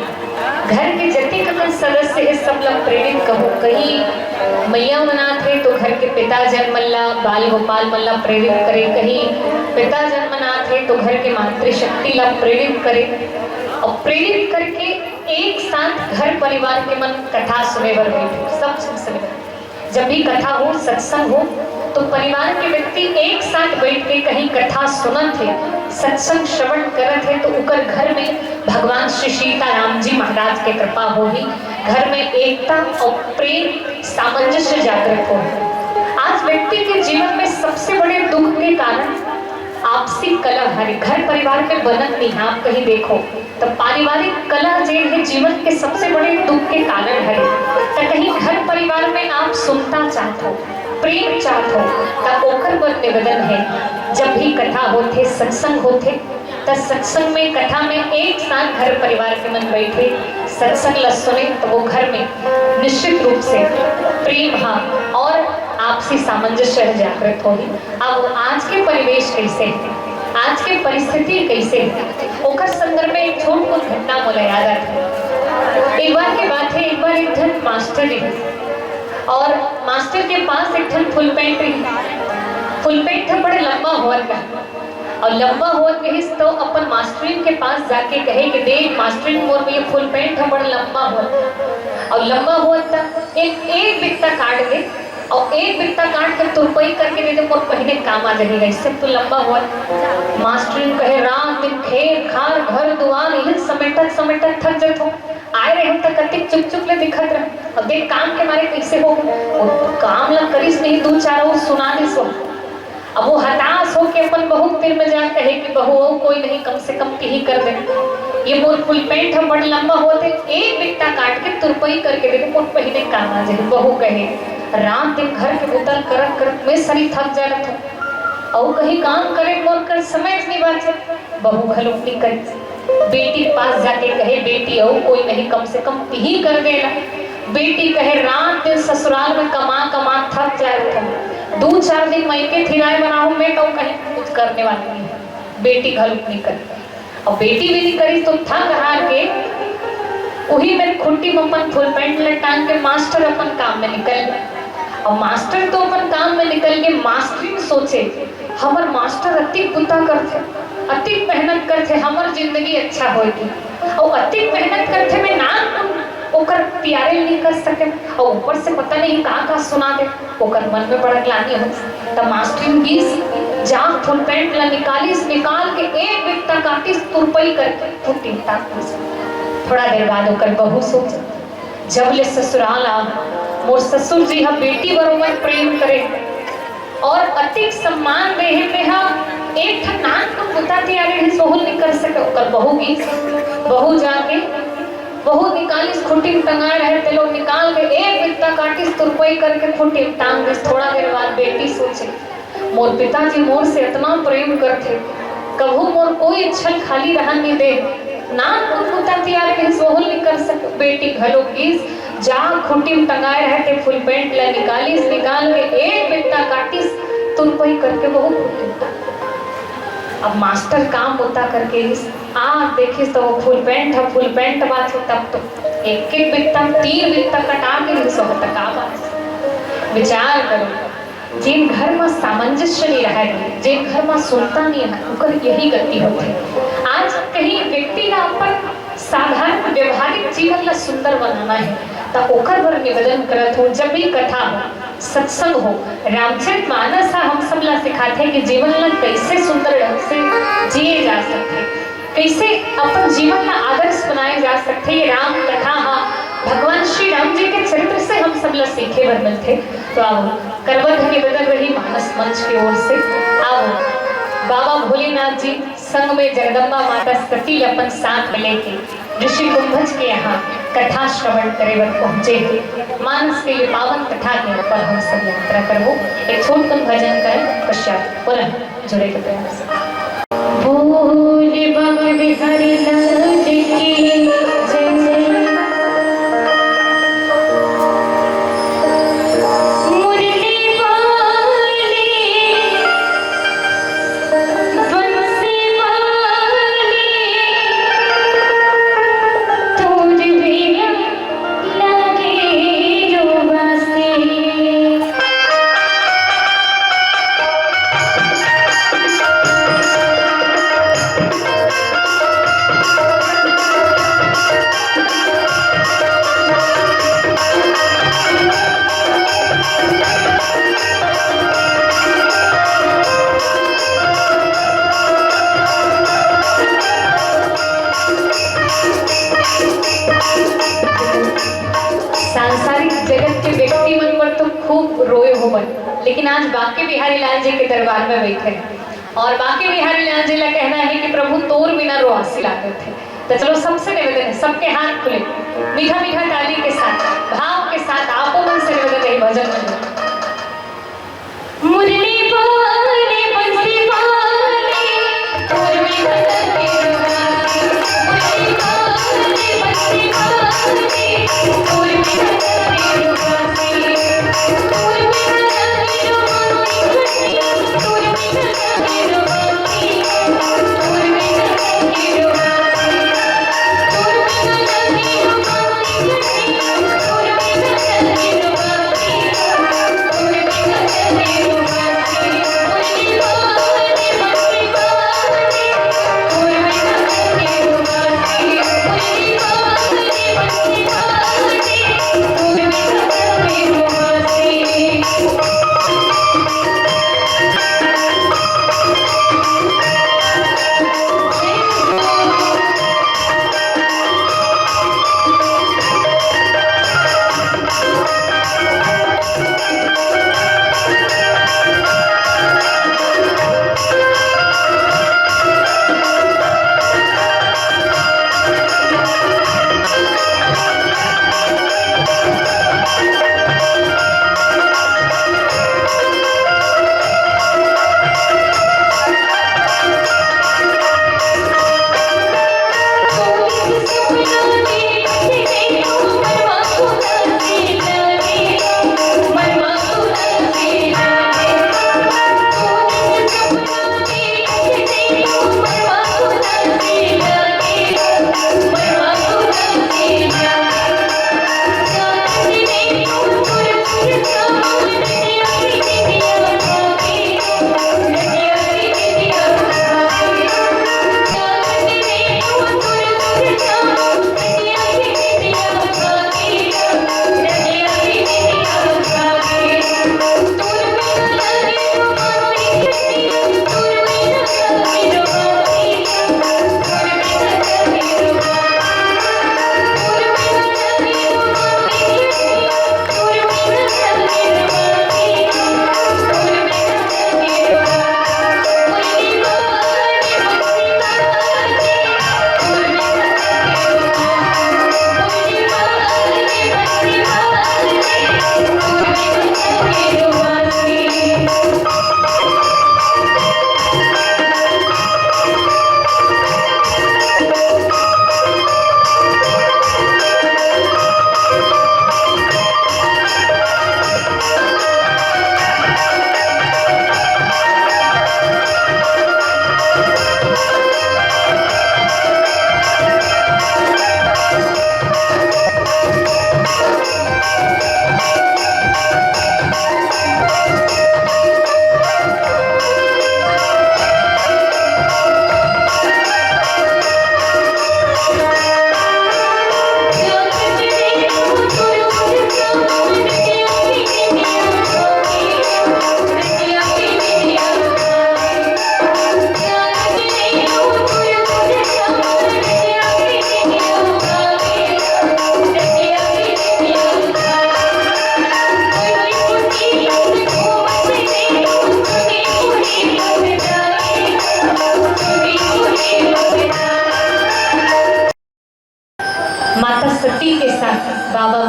घर के जतिक अकन सदस्य हे, सब ला प्रेरित करो। कहीं मैया मन आत हे, तो घर के पिताजन मन ला, बाल गोपाल मन ला प्रेरित करे। कहीं पिताजन मन आत हे, तो घर के मातृशक्ति ला प्रेरित करे। और प्रेरित करके एक साथ घर परिवार के मन कथा सुने बर बैठे, सब सुन सके। जब भी कथा हो, सत्संग हो, तो परिवार के व्यक्ति एक साथ बैठ के कहीं कथा सुनत हे, सत्संग श्रवण करत हे, तो ओकर घर में भगवान श्री सीताराम जी महाराज के कृपा होही। घर में एकता और प्रेम, सामंजस्य जागृत हो। आज व्यक्ति के जीवन में सबसे बड़े दुख के कारण आपसी कलह हरे, घर परिवार में बनत नहीं। आप कहीं देखो, तो पारिवारिक कलह जेन हे जीवन के सबसे बड़े दुख के कारण हरे। त कहीं घर परिवार में आप सुनता चाहत हो, प्रेम चाहत हो, त ओकर बर निवेदन हे, जब भी कथा होथे, सत्संग होथे, त सत्संग में, कथा में एक साथ घर परिवार के मन बैठे, सत्संग ल सुने, तो वो घर में निश्चित रूप से प्रेम हा और आपसी सामंजस्य जागृत होही। अब आज के परिवेश कैसे हे, आज के परिस्थिति कैसे हे, ओकर संदर्भ में एक छोट कुछ घटना मोला याद आथे। एक बार के बात हे, एक बार एक ठन मास्टर रही और मास्टर के पास एक ठन फुल पैंट रही। फुल पैंट ह बड़े लंबा होवत रहा और लंबा होवत रहिस तो अपन मास्टरिन के पास जाके कहे कि देख मास्टरिन, मोर ये फुल पैंट ह बड़ लंबा होवत, और लंबा होवत त एक, एक बित्ता काट दे और एक बित्ता काट के तुरपई करके दे दे, मोर पहिने काम आ जाही, ऐसे तो लंबा होवत। मास्टरिन कहे, रात दिन खेत खार घर दुआर इही समेटत समेटत थक जथो, आए रहे त कतिक चुप चुप ले दिखत रहे, अब देख काम के मारे कैसे हो, वो काम ला करिस नहीं, दू चार और सुना दिस हो। अब वो हताश होके अपन बहू के तीर में जा कहे कि बहू, अउ कोई नहीं, कम से कम तिही कर दे। ये मोर फुल पैंट ह बड़ लंबा होत हे, एक बित्ता काट के तुरपई करके दे दे, मोर पहिने काम आ जाही। बहू कहे, रात दिन घर के बुता ल करत करत मैं सरी थक जा रथों, अउ कहीं काम करे मोर कर समय नहीं बाचे। बहू घलोक नहीं करी। बेटी के पास जाके कहे, बेटी, अउ कोई नहीं, कम से कम तिही कर देला। बेटी कहे, रात दिन ससुराल में कमा कमा थक जाए रथों, दू चार दिन मइके थिराए बनाहूं मैं, तो कहीं कुछ करने वाली नहीं है। बेटी घलोक नहीं करी, और बेटी भी नहीं करी, तो थक हार के उही में खुट्टी में अपन फुल पैंट ल टांग के मास्टर अपन काम में निकल गए। और मास्टर तो अपन काम में निकल के मास्टरिन सोचे, हमर मास्टर अतिक बुता करथे, अतिक मेहनत करथे, हमर जिंदगी अच्छा होएगी। अउ अतिक मेहनत करथे, मैं नाम ओकर तियारे ल नहीं कर सके, अउ ऊपर से पता नहीं का का सुना दे। ओकर मन में बड़ा ग्लानि होइस। त मास्टरिन गिस, जा फुल पैंट ला निकालिस, निकाल के एक बित्ता काटिस, तुरपई करके फुट्टी में टांग दिस। थोड़ा देर बाद ओकर बहू सोचे, जब ले ससुराल आ, मोर ससुर जी ह बेटी बरोबर प्रेम करे और अतिक सम्मान दे हे, तेहा एक ठन नानकुन बुता तियार रहिस, ओहू नइ कर सके। ओकर बहू गिस, बहू जाके, बहू निकालिस, खूंटी म टंगाए रहे, तेलो निकाल के एक बित्ता काटिस, तुरपई करके खूंटी म टांग दिस। थोड़ा देर बाद बेटी सोचे, मोर पिताजी मोर से अतना प्रेम करथे, कभू मोर कोई इच्छा खाली रहन नइ दे। नानकुन बुता तियार कहिस, ओहू नइ कर सक। बेटी घलो गिस, जा खूंटी म टंगाए रहे ते फुल पैंट ला निकालिस, निकाल के एक बित्ता काटिस, तुरपई करके वहू खूंटी म टांग। अब मास्टर काम बुता करके रिहिस, आ देखिस त वो फुल पैंट ह, फुल पैंट बात हे, तब तो एक एक बित्ता, तीन बित्ता कटा के रिहिस, ओकर त का बात। विचार करो, जेन घर म सामंजस्य नइ रहय, जेन घर म सुंदरता नइ रहय, ओकर यही गति होथे। आज कहीं व्यक्ति ला अपन साधारण व्यवहारिक जीवन ला सुंदर बनाना हे, त ओकर बर निवेदन करत हूँ, जब भी कथा हो, सत्संग हो, रामचरित मानस ह हम सब ला सिखाथे कि जीवन ला कैसे सुंदर ढंग से जिए जा सकथे। कइसे अपन जीवन ला आदर्श बनाए जा सकथे, ये राम कथा ह भगवान श्री राम जी के चरित्र से हम सब ला सीखे बर मिलथे। तो आओ, करबद्ध निवेदन रही मानस मंच के ओर से, आओ, बाबा भोलेनाथ जी संग में जगदम्बा माता सती ल अपन साथ में लेके ऋषि कुंभज के यहाँ कथा श्रवण करे बर पहुँचे हे। मानस के ये पावन कथा के ऊपर हम सब यात्रा करबो। एक छोट कन भजन करें, पश्चात पुनः जुड़े के प्रयास। बोल बाबा बिहारी लाल की जय। मुरली वाले, बंसी वाले, तोर बिना लागे रो बांसी। सांसारिक जगत के व्यक्ति मन पर तो खूब रोए होवन, लेकिन आज बांके बिहारी लाल जी के दरबार में बैठे हैं और बांके बिहारी लाल जी ला कहना है कि प्रभु तोर बिना रोआसी लागत है। तो चलो, सबसे निवेदन है, सबके हाथ खुले, मीठा मीठा ताली के साथ, भाव के साथ आपो मन से निवेदन है, भजन में। मुरली वाले, बंसी वाले, तोर बिना लागे रो बांसी। मुरली वाले, बंसी वाले, तोर बिना लागे रो बांसी। तोर बिना लागे रो बांसी, तोर बिना लागे रो बांसी।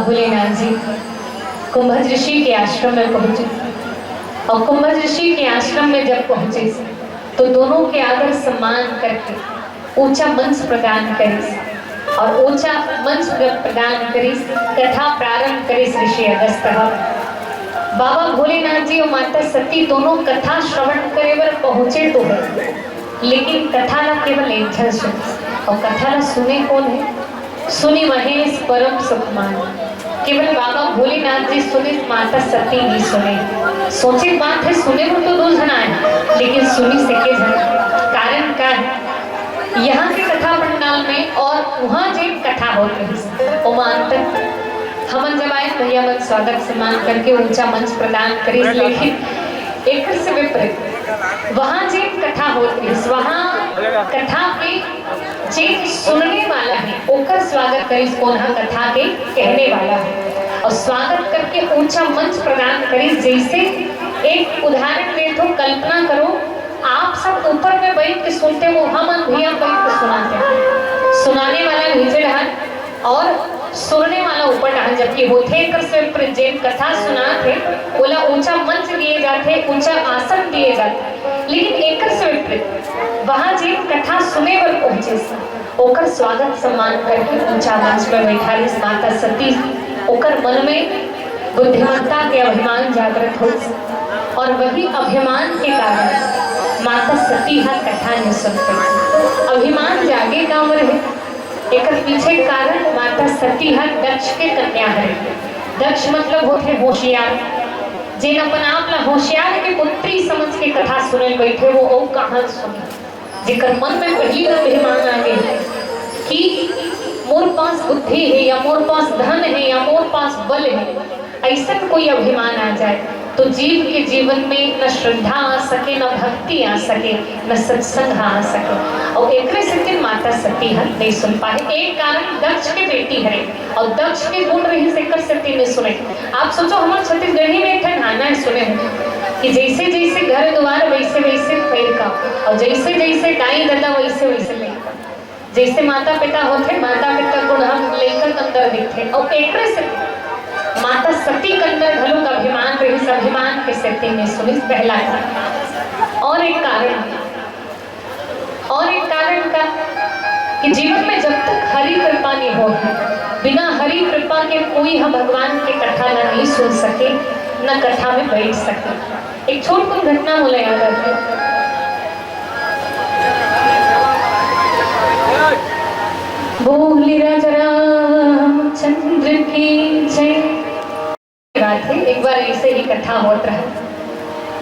भोलेनाथ जी कुंभज ऋषि के आश्रम में पहुंचे और कुंभज ऋषि के आश्रम में जब पहुंचे तो दोनों के आदर सम्मान करके ऊंचा मंच प्रदान करिस और ऊंचा मंच प्रदान करिस, कथा प्रारंभ करिस ऋषि अगस्त ह। बाबा भोलेनाथ जी और माता सती दोनों कथा श्रवण करे बर पहुंचे तो है, लेकिन कथा ला केवल एक झन सुने और कथा ला सुने कोन है? सुनि महेश परम सुख मानी। केवल बाबा भोलेनाथ जी सुने, माता सती नहीं सुने। सोचे बात है, सुने वो तो दो झन आए, लेकिन सुनिस एके झन। कारण का है? यहाँ के कथा पंडाल में और वहाँ जे कथा होत रहिस, ओमा अंतर। हमन जब आए, भैया मन स्वागत सम्मान करके ऊंचा मंच प्रदान करिस, लेकिन एकर से विपरीत वहाँ जे कथा होत रहिस, वहाँ कथा के जे सुनने वाला है, ओकर स्वागत करिस, कोन ह कथा के कहने वाला है, और स्वागत करके ऊंचा मंच प्रदान करिस। जैसे एक उदाहरण देथों, कल्पना करो, आप सब ऊपर में बैठ के सुनते हो, हमन भैया बैठ के सुनाते हैं, सुनाने वाला नीचे डहर और सुनने वाला ऊपर डहर, जबकि होथे एकर से विपरीत, जेन कथा सुनात हे, ओला ऊंचा मंच दिए जाथे, ऊंचा आसन दिए जाथे, लेकिन एकर से विपरीत, वहाँ जेन कथा सुने बर पहुंचिस, ओकर स्वागत सम्मान करके ऊंचा मंच में बैठारिस माता सती। ओकर मन में बुद्धिमत्ता के अभिमान जागृत होइस और वही अभिमान के कारण माता सती ह कथा नहीं सुन पाइस। अभिमान जागे काबर हे? एकर पीछे कारण माता सती ह दक्ष के कन्या हरे। दक्ष मतलब होथे होशियार, जेन अपन आप ला होशियार के पुत्री समझ के कथा सुने बैठे, वो अउ कहाँ सुने। जेकर मन में पहली बार अभिमान आ गए कि मोर पास बुद्धि है या मोर पास धन है या मोर पास बल है, ऐसा कोई अभिमान आ जाए तो जीव के जीवन में न श्रद्धा आ सके, न भक्ति आ सके, न सत्संग आ सके। और एकरे सेती माता सती ह नहीं सुन पाए। एक कारण दक्ष के बेटी हरे और दक्ष के गुण रहिस, एकर सेती नहीं सुने। आप सोचो, हमर छत्तीसगढ़ी में एक ठन गाना है, सुने हो कि जैसे जैसे घर द्वार वैसे वैसे पैर का, और जैसे जैसे दाई ददा वैसे वैसे लइका। जैसे माता पिता होथे, माता पिता गुण हम लइका के अंदर दिखथे। और एकरे से माता सती के अंदर घलो का अभिमान रहिस, अभिमान के सेती नहीं सुनिस, पहला कारण। और एक कारण, और एक कारण का कि जीवन में जब तक हरि कृपा नहीं हो, बिना हरि कृपा के कोई हम भगवान के कथा ला नहीं सुन सके, न कथा में बैठ सके। एक छोट कुन घटना मोला याद आथे। बोल राजा रामचंद्र की जय। बात है, एक बार ऐसे ही कथा होत रहा,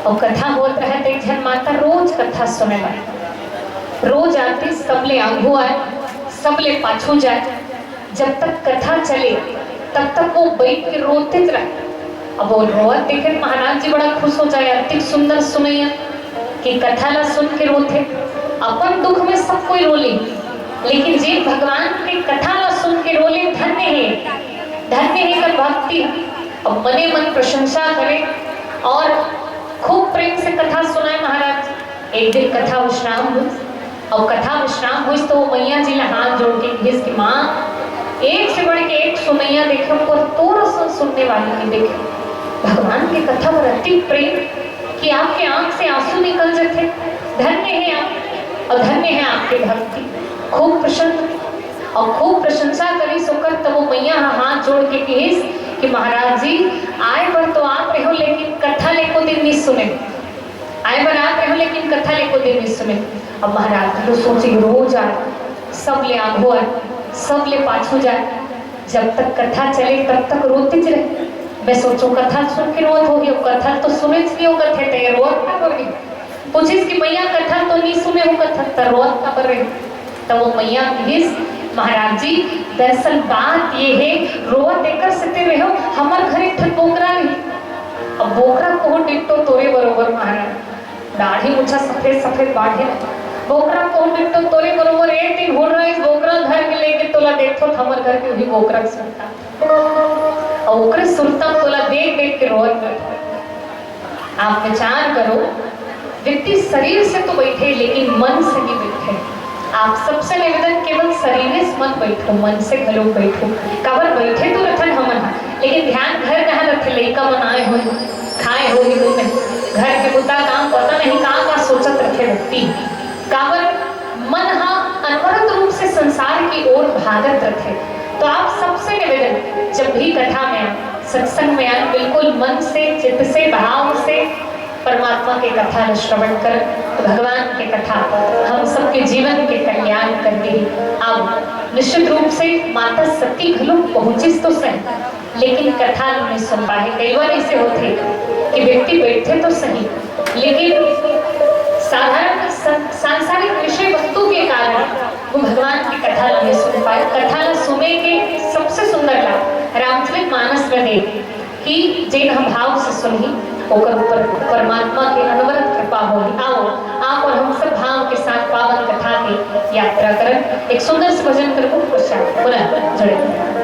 और कथा होत रहा तो एक झन माता रोज कथा सुने ला, रोज आतिस, सबले आगू आए, सबले पाछू जाए। जब तक कथा चले तब तक वो बैठ के रोते रहे। अब वो रोवत देखे महाराज जी बड़ा खुश हो जाए, अतिक सुंदर सुनैया कि कथा ला सुन के रोथे। अपन दुख में सब कोई रोली, लेकिन जे भगवान के कथा ला सुन के रोले, धन्य है, धन्य है कर भक्ति। अब मने मन प्रशंसा करे और खूब प्रेम से कथा सुनाए महाराज। एक दिन कथा विश्राम हुई, और कथा विश्राम हुई तो वो मैया जी ला हाथ जोड़ के कहिस कि माँ, एक से बढ़ के एक सुनैया देखे, पर तोर असन सुनने वाली नहीं देखे। भगवान के कथा पर अति प्रेम कि आपके आंख से आंसू निकल जाते। धन्य है आप और धन्य है आपके भक्ति। खूब प्रसन्न और खूब प्रशंसा करिस ओकर। तब वो मैया ह हाथ जोड़ के कहिस कि महाराज जी, आए बर तो आप रहो, लेकिन कथा ला एको दिन नहीं सुने। आए बर आप रहो, लेकिन कथा ला एको दिन नहीं सुने। अब महाराज जी तो सोचे, रोज आए, सबले आगू आए, सबले पाछू जाए, जब तक कथा चले तब तक रोतेच रहे। मैं सोचो कथा सुन के रोत होही, अब कथा तो सुनेच नहीं हो, कथे ते रोत काबर रही। पूछिस कि मैया कथा तो नहीं सुने हो, कथा त रोत काबर रहे। तब वो मैया कहिस, महाराज जी, दरअसल बात ये है, रोत एकर सेती रहे हो, हमर घर एक ठन बोकरा रही। अब बोकरा कोहू डिट्टो तोरे बरोबर महाराज, दाढ़ी मुछा सफेद सफेद बाढ़े। बोकरा कोहू डिट्टो तोरे बरोबर एक दिन हुर्राइस, बोकरा घर में लेके तोला देखो, हमर घर के वही बोकरा के सुरता। और ओकरे सुरता तोला देख देख के रोत रहे। आप विचार करो, व्यक्ति शरीर से तो बैठे लेकिन मन से नहीं बैठे। आप सबसे निवेदन, केवल शरीर से मत बैठो, मन से घलो बैठो। काबर बैठे तो रथन हमन ह, काबर मन ह अनवरत रूप से संसार की ओर भागत रथे। तो आप सबसे निवेदन, जब भी कथा में आए, सत्संग में आए, बिल्कुल मन से, चित्त से, भाव से परमात्मा के कथा ल श्रवण कर, तो भगवान के कथा हम सबके जीवन के कल्याण कर दे। अब निश्चित रूप से माता सती घलो पहुंचिस तो सही, लेकिन कथा ल नइ सुन पाए। कई बार ऐसे होथे कि व्यक्ति बैठे तो सही, लेकिन साधारण सं-, सांसारिक विषय वस्तु के कारण वो भगवान की कथा ल नइ सुन पाए। कथा ल सुने के सबसे सुंदर लाभ रामचरित मानस में दे कि जेन हम भाव से सुनही, ओकर ऊपर परमात्मा के अनवरत कृपा होही। आओ, आप और हम सब भाव के साथ पावन कथा के यात्रा करन। एक सुंदर से भजन करबो, पश्चात पुनः जुड़े।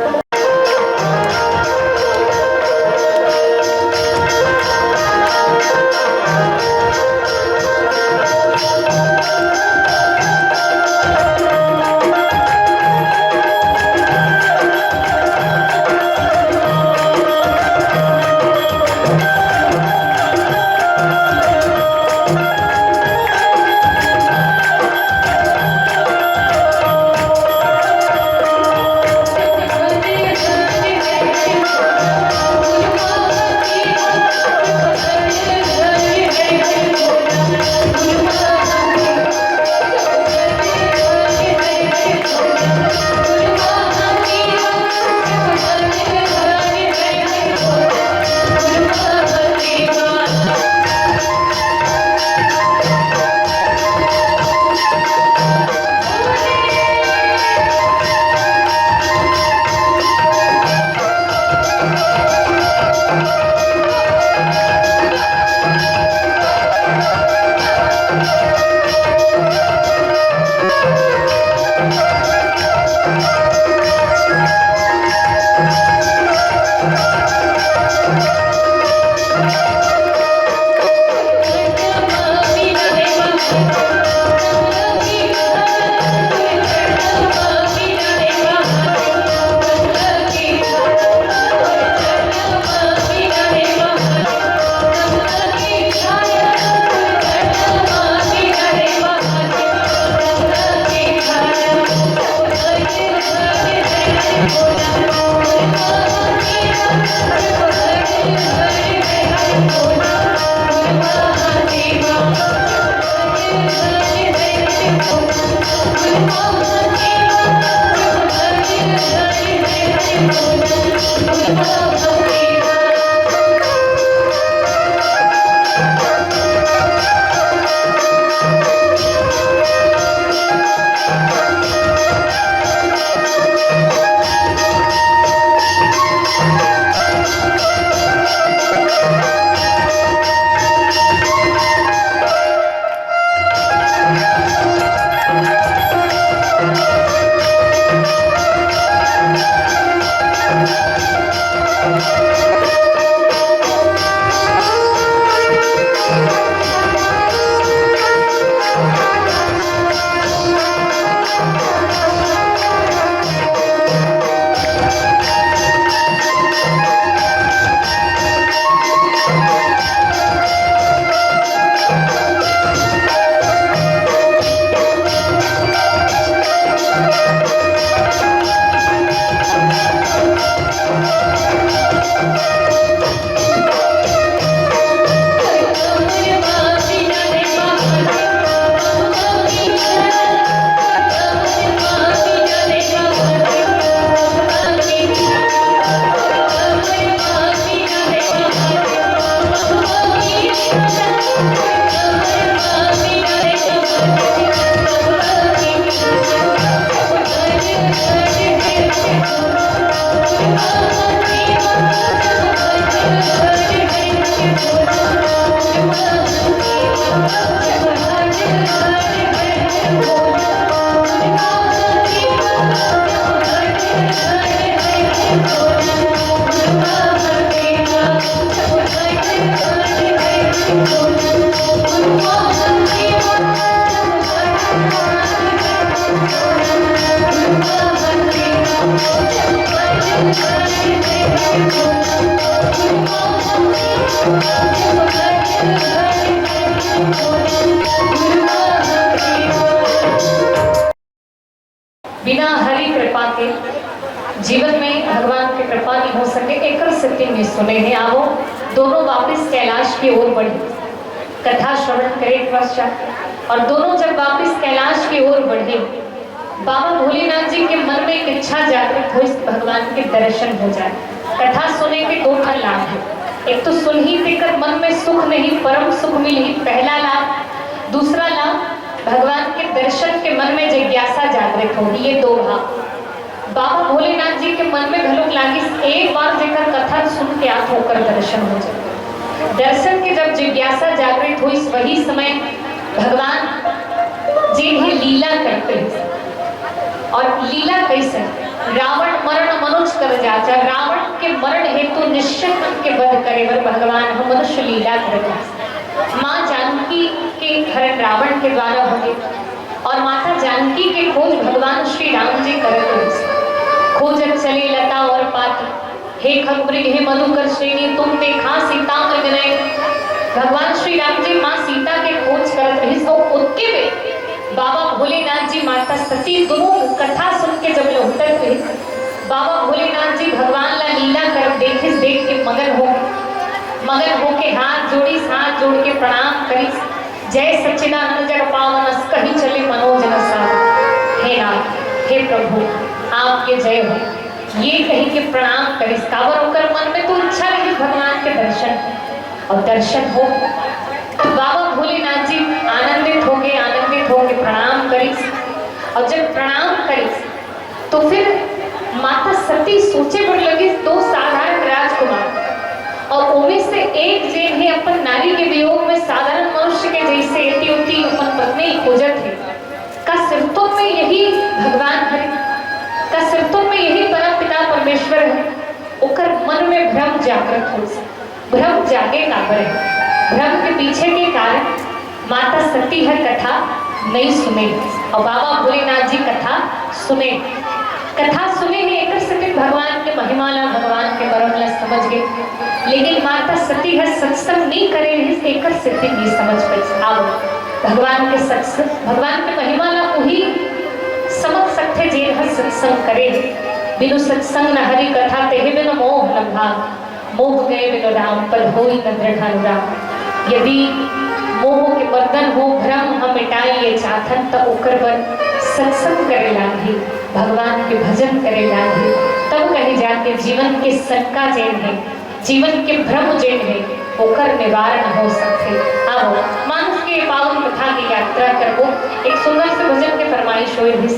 सती में सुने हैं। आवो, दोनों वापस कैलाश की ओर बढ़े। कथा श्रवण करे के पश्चात और दोनों जब वापस कैलाश की ओर बढ़े, बाबा भोलेनाथ जी के मन में एक इच्छा जागृत होइस, भगवान के दर्शन हो जाए। कथा सुने के दो ठन लाभ है। एक तो सुनही तेकर मन में सुख नहीं, परम सुख मिलही, पहला लाभ। दूसरा लाभ, भगवान के दर्शन के मन में जिज्ञासा जागृत होही। ये दो भाव बाबा भोलेनाथ जी के मन में घलोक लागिस। एक बार जेकर कथा सुन के आत होकर दर्शन हो जाए। दर्शन के जब जिज्ञासा जागृत होइस, वही समय भगवान जी भी लीला करते हैं। और लीला कैसे? रावण मरण मनुज कर जाचा, रावण के मरण हेतु निश्चित मन के वध करे बर भगवान ह मनुष्य लीला करत हे। माँ जानकी के हरण रावण के द्वारा होगे और माता जानकी के खोज भगवान श्री राम जी करत रहिस। खोजत चले लता और पात, हे खग मृग हे मधुकर श्रेणी, तुम देखा सीता मृग नयन। भगवान श्री राम जी माँ सीता के खोज करत रहिस। तो ओतके में बाबा भोलेनाथ जी माता सती दोनों कथा सुन के जब लहुटत रहिस, बाबा भोलेनाथ जी भगवान ला लीला करत देखिस, देख के मगन हो, मगन होके हाथ जोड़िस, हाथ जोड़ के प्रणाम करिस। जय सच्चिदानंद जग पावन, अस कहि चले मनोजन साधन। हे नाथ, हे प्रभु, आपके जय हो, ये कहि के प्रणाम करिस। काबर ओकर मन में तो इच्छा रहिस भगवान के दर्शन, और दर्शन हो। बाबा भोलेनाथ जी आनंदित होके, आनंदित होके प्रणाम करिस, और जब प्रणाम करिस तो फिर माता सती सोचे बर लगिस, दो साधारण राजकुमार और ओमे से एक जेन हे अपन नारी के वियोग में साधारण मनुष्य के जैसे एती ओती अपन पत्नी खोजत हे। का सिर्फ तुम में यही भगवान है? का सिर्फ तुम में यही परम पिता परमेश्वर है? ओकर मन में भ्रम जागृत होइस। भ्रम जागे काबर हे? भ्रम के पीछे के कारण माता सती हर कथा नहीं सुने और बाबा भोलेनाथ जी कथा सुने। कथा सुने हे, एकर सेती भगवान के महिमा ला, भगवान के मरम ला समझ गे। लेकिन माता सती हर सत्संग नहीं करे रहिस, एकर सेती नहीं समझ पाइस। अब भगवान के सत्संग, भगवान के महिमा ला उही समझ सकथे जेन हर सत्संग करे हे। बिनु सत्संग न हरि कथा, तेहि बिनु मोह न भाव। मोह गए बिनु राम पद, होई न दृढ़ अनुराग। यदि मोह के मर्दन हो, भ्रम हम मिटाए ये चाहथन, त ओकर बर सत्संग करे लागही, भगवान के भजन करे लागही, तब कहीं जाके जीवन के शंका जेन हे, जीवन के भ्रम जेन हे, ओकर निवारण हो सकथे। अब मानुष के पावन कथा की यात्रा करबो, एक सुंदर से भजन के फरमाइश होए रहिस।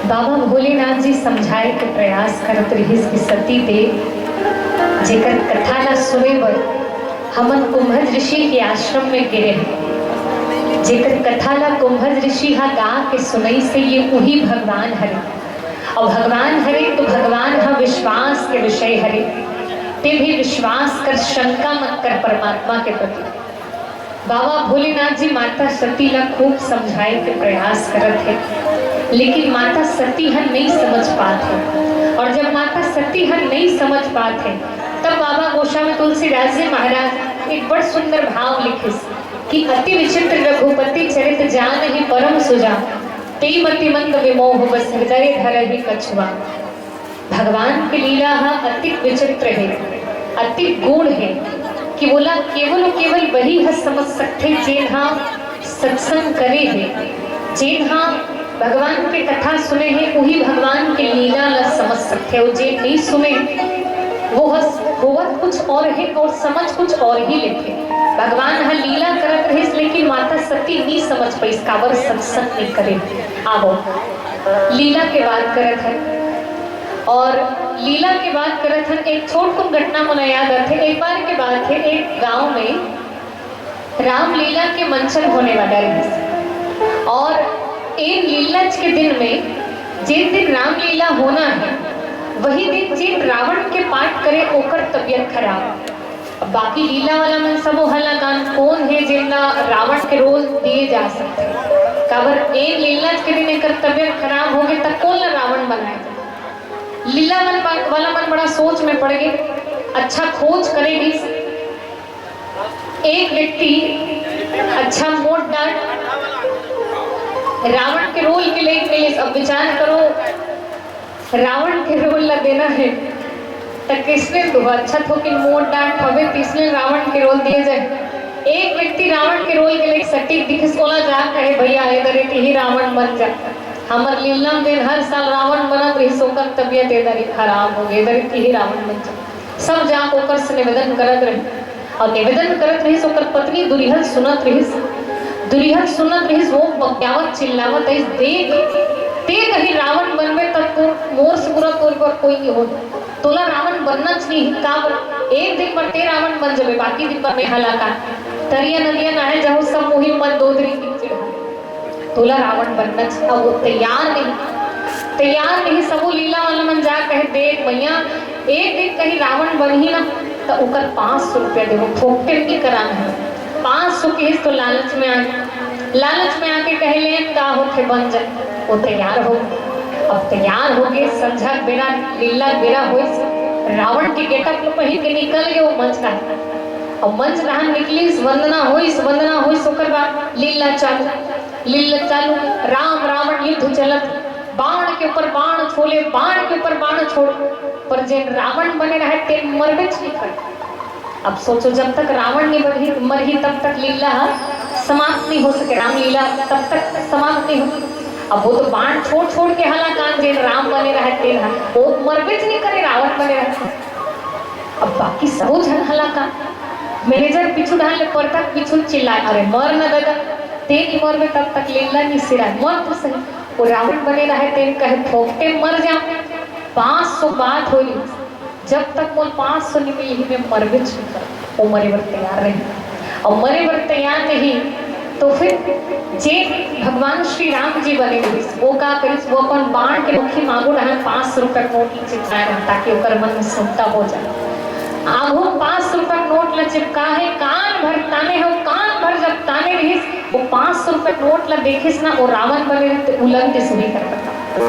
बाबा भोलेनाथ जी समझाए के प्रयास करत रिहिस कि सती देव, जेकर कथा ला सुने बर हमन कुंभज ऋषि के आश्रम में गे रहेन, जेकर कथा ला कुंभज ऋषि हा गा के सुनइस हे, ये उही भगवान हरे। अउ भगवान हरे तो भगवान हा विश्वास के विषय हरे, ते भी विश्वास कर, शंका मत कर परमात्मा के प्रति। बाबा भोलेनाथ जी माता सती ला खूब समझाए के प्रयास करत हे, लेकिन माता सती ह नहीं समझ पात हे। और जब माता सती ह नहीं समझ पात हे, तब बाबा गोस्वामी तुलसीदास जी महाराज एक बड़ सुंदर भाव लिखिस कि "अति विचित्र रघुपति चरित जानहि परम सुजान, ते मति मंद विमोह बस हृदय धरहि कछुआन।" भगवान के लीला ह अतिक विचित्र हे, अतिक गूढ़ हे कि वोला केवल अउ केवल वही ह समझ सकथे, जेन ह सत्संग करे हे, जेन ह भगवान के कथा सुने हे, उही भगवान के लीला ला समझ सकथे। अउ जेन नइ सुने, वो ह होवत कुछ और हे अउ समझ कुछ और ही लेथे। भगवान ह लीला करत रहिस, लेकिन माता सती नइ समझ पाइस, काबर सत्संग नइ करे। आवो, लीला के बात करत हे। और लीला के बात करत हन, एक छोटकुन घटना मोला याद आथे। एक बार के बात हे, एक गांव में रामलीला के मंचन होने वाला रहिस, और एन लीलज के दिन में, जिन दिन रामलीला होना हे, वही दिन जिन रावण के पाठ करे, ओकर तबीयत खराब। अब बाकी लीला वाला मन सबो हलाकान, कोन हे जेन ला रावण के रोल दिए जा सकथे? काबर एन लीलज के दिन एकर तबीयत खराब होगे, त कोन ला रावण बनाए? लीला मन बा-, वाला मन बड़ा सोच में पड़ गे। अच्छा खोज करे गिस। एक व्यक्ति अच्छा मोट डांट रावण के रोल के लेके मिलिस। अब विचार करो, रावण के रोल ला देना हे, त किसने दो? अच्छा थोकिन मोट डांट हवे, त इसने रावण के रोल दिए जाए। एक व्यक्ति रावण के रोल के लेके सटीक दिखिस, ओला जा कहे, "भैया, ए दरी तिही रावण बन जा।" हमर लीला में हर साल रावण बनत रहिस, ओकर तबीयत ए दरी खराब हो गे, ए दरी तिही रावण बन जा। सब जाके ओकर से निवेदन करत रहिस, अउ निवेदन करत रहिस, ओकर पत्नी दुरिहत सुनत रहिस। दुरिहत सुनत रहिस, वो बकियावत चिल्लावत रहिस, "देख, ते कहीं रावण बनबे, त तोर, मोर से बुरा तोर बर कोई नहीं हो। तोला रावण बनना चाहिए, काबर? एक दिन बर ते रावण बन जबे, बाकी दिन बर मैं हलाकान।" तरिया नदिया नहाए जाहू, सब मुहिम मन दोदरी किचिर। तोला रावण बनना चाहिए। अब वो तैयार नहीं, तैयार नहीं। सबो लीला वाला मन जा कहे, "देख भैया, एक दिन कहीं रावण बनही ना, त ओकर पाँच सौ रुपया देबो, फोकटे में कराना है। पाँच सौ किहिस तो लालच में आ, लालच में आके कहे ले, "का होथे, बन जा।" वो तैयार हो, अब तैयार हो गए, संझा के बेरा, लीला के बेरा होइस, रावण के गेटअप ल पहिर के निकल गए वो मंच डहर। अब मंच डहर निकलिस, वंदना होइस, वंदना होइस, ओकर बाद लीला चालू, लीला चालू, राम रावण युद्ध चलत, बाण के ऊपर बाण छोले, बाण के ऊपर बाण छोड़, पर जेन रावण बने रहे तेन मरबेच नहीं करे। अब सोचो, जब तक रावण नहीं मरही, मरही तब तक लीला समाप्त नहीं हो सके, रामलीला तब तक समाप्त नहीं हो। अब वो तो बाण छोड़ छोड़ के हलाकान, जेन राम बने रहे तेन ह, वो मरबेच नहीं करे, रावण बने रहे। अब बाकी सबो झन हलाकान, मैनेजर पीछू डहर ले परथक पीछू चिल्लाए, "अरे मर न ददा, तें नहीं मरबे तब तक लीला नहीं सिराए, मर तो सही।" वो रावण बने रहे तेन कहे, "फोकटे मर जा।" पाँच सौ बात होई, "जब तक मोला पाँच सौ नहीं मिलही, मैं मरबेच नहीं करंव।" वो मरे बर तैयार रही, अउ मरे बर तैयार रही, तो फिर जे भगवान श्री राम जी बने रहिस, वो का करिस, वो अपन बाण के मुखी मागो डहर पाँच सौ रुपया नोट ल चिपकाए रहिस, ताकि ओकर मन में समता हो जाए। आगू पाँच सौ रुपया नोट ल चिपका हे, कान भर ताने हो, कान भर जब ताने रहिस, वो पाँच सौ रुपया नोट ल देखिस ना, वो रावण बने रहिस, त उलन ते सुही कर पता।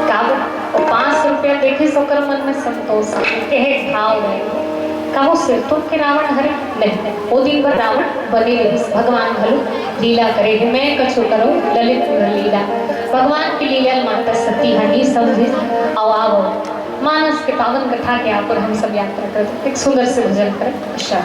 का बा? वो पाँच सौ रुपया देखिस, ओकर मन में संतोष आ गे, कहे भाव रहे। का वो सिरतोन के रावण हरे? नहीं, वो दिन भर रावण बने रहिस। भगवान घलो लीला करे हे, मैं कछु करो ललित गुण लीला। भगवान की लीला माता सती हनी समझे। अउ आवो, मानस के पावन कथा के आगू हम सब यात्रा करत एक सुंदर से भजन करें। अच्छा।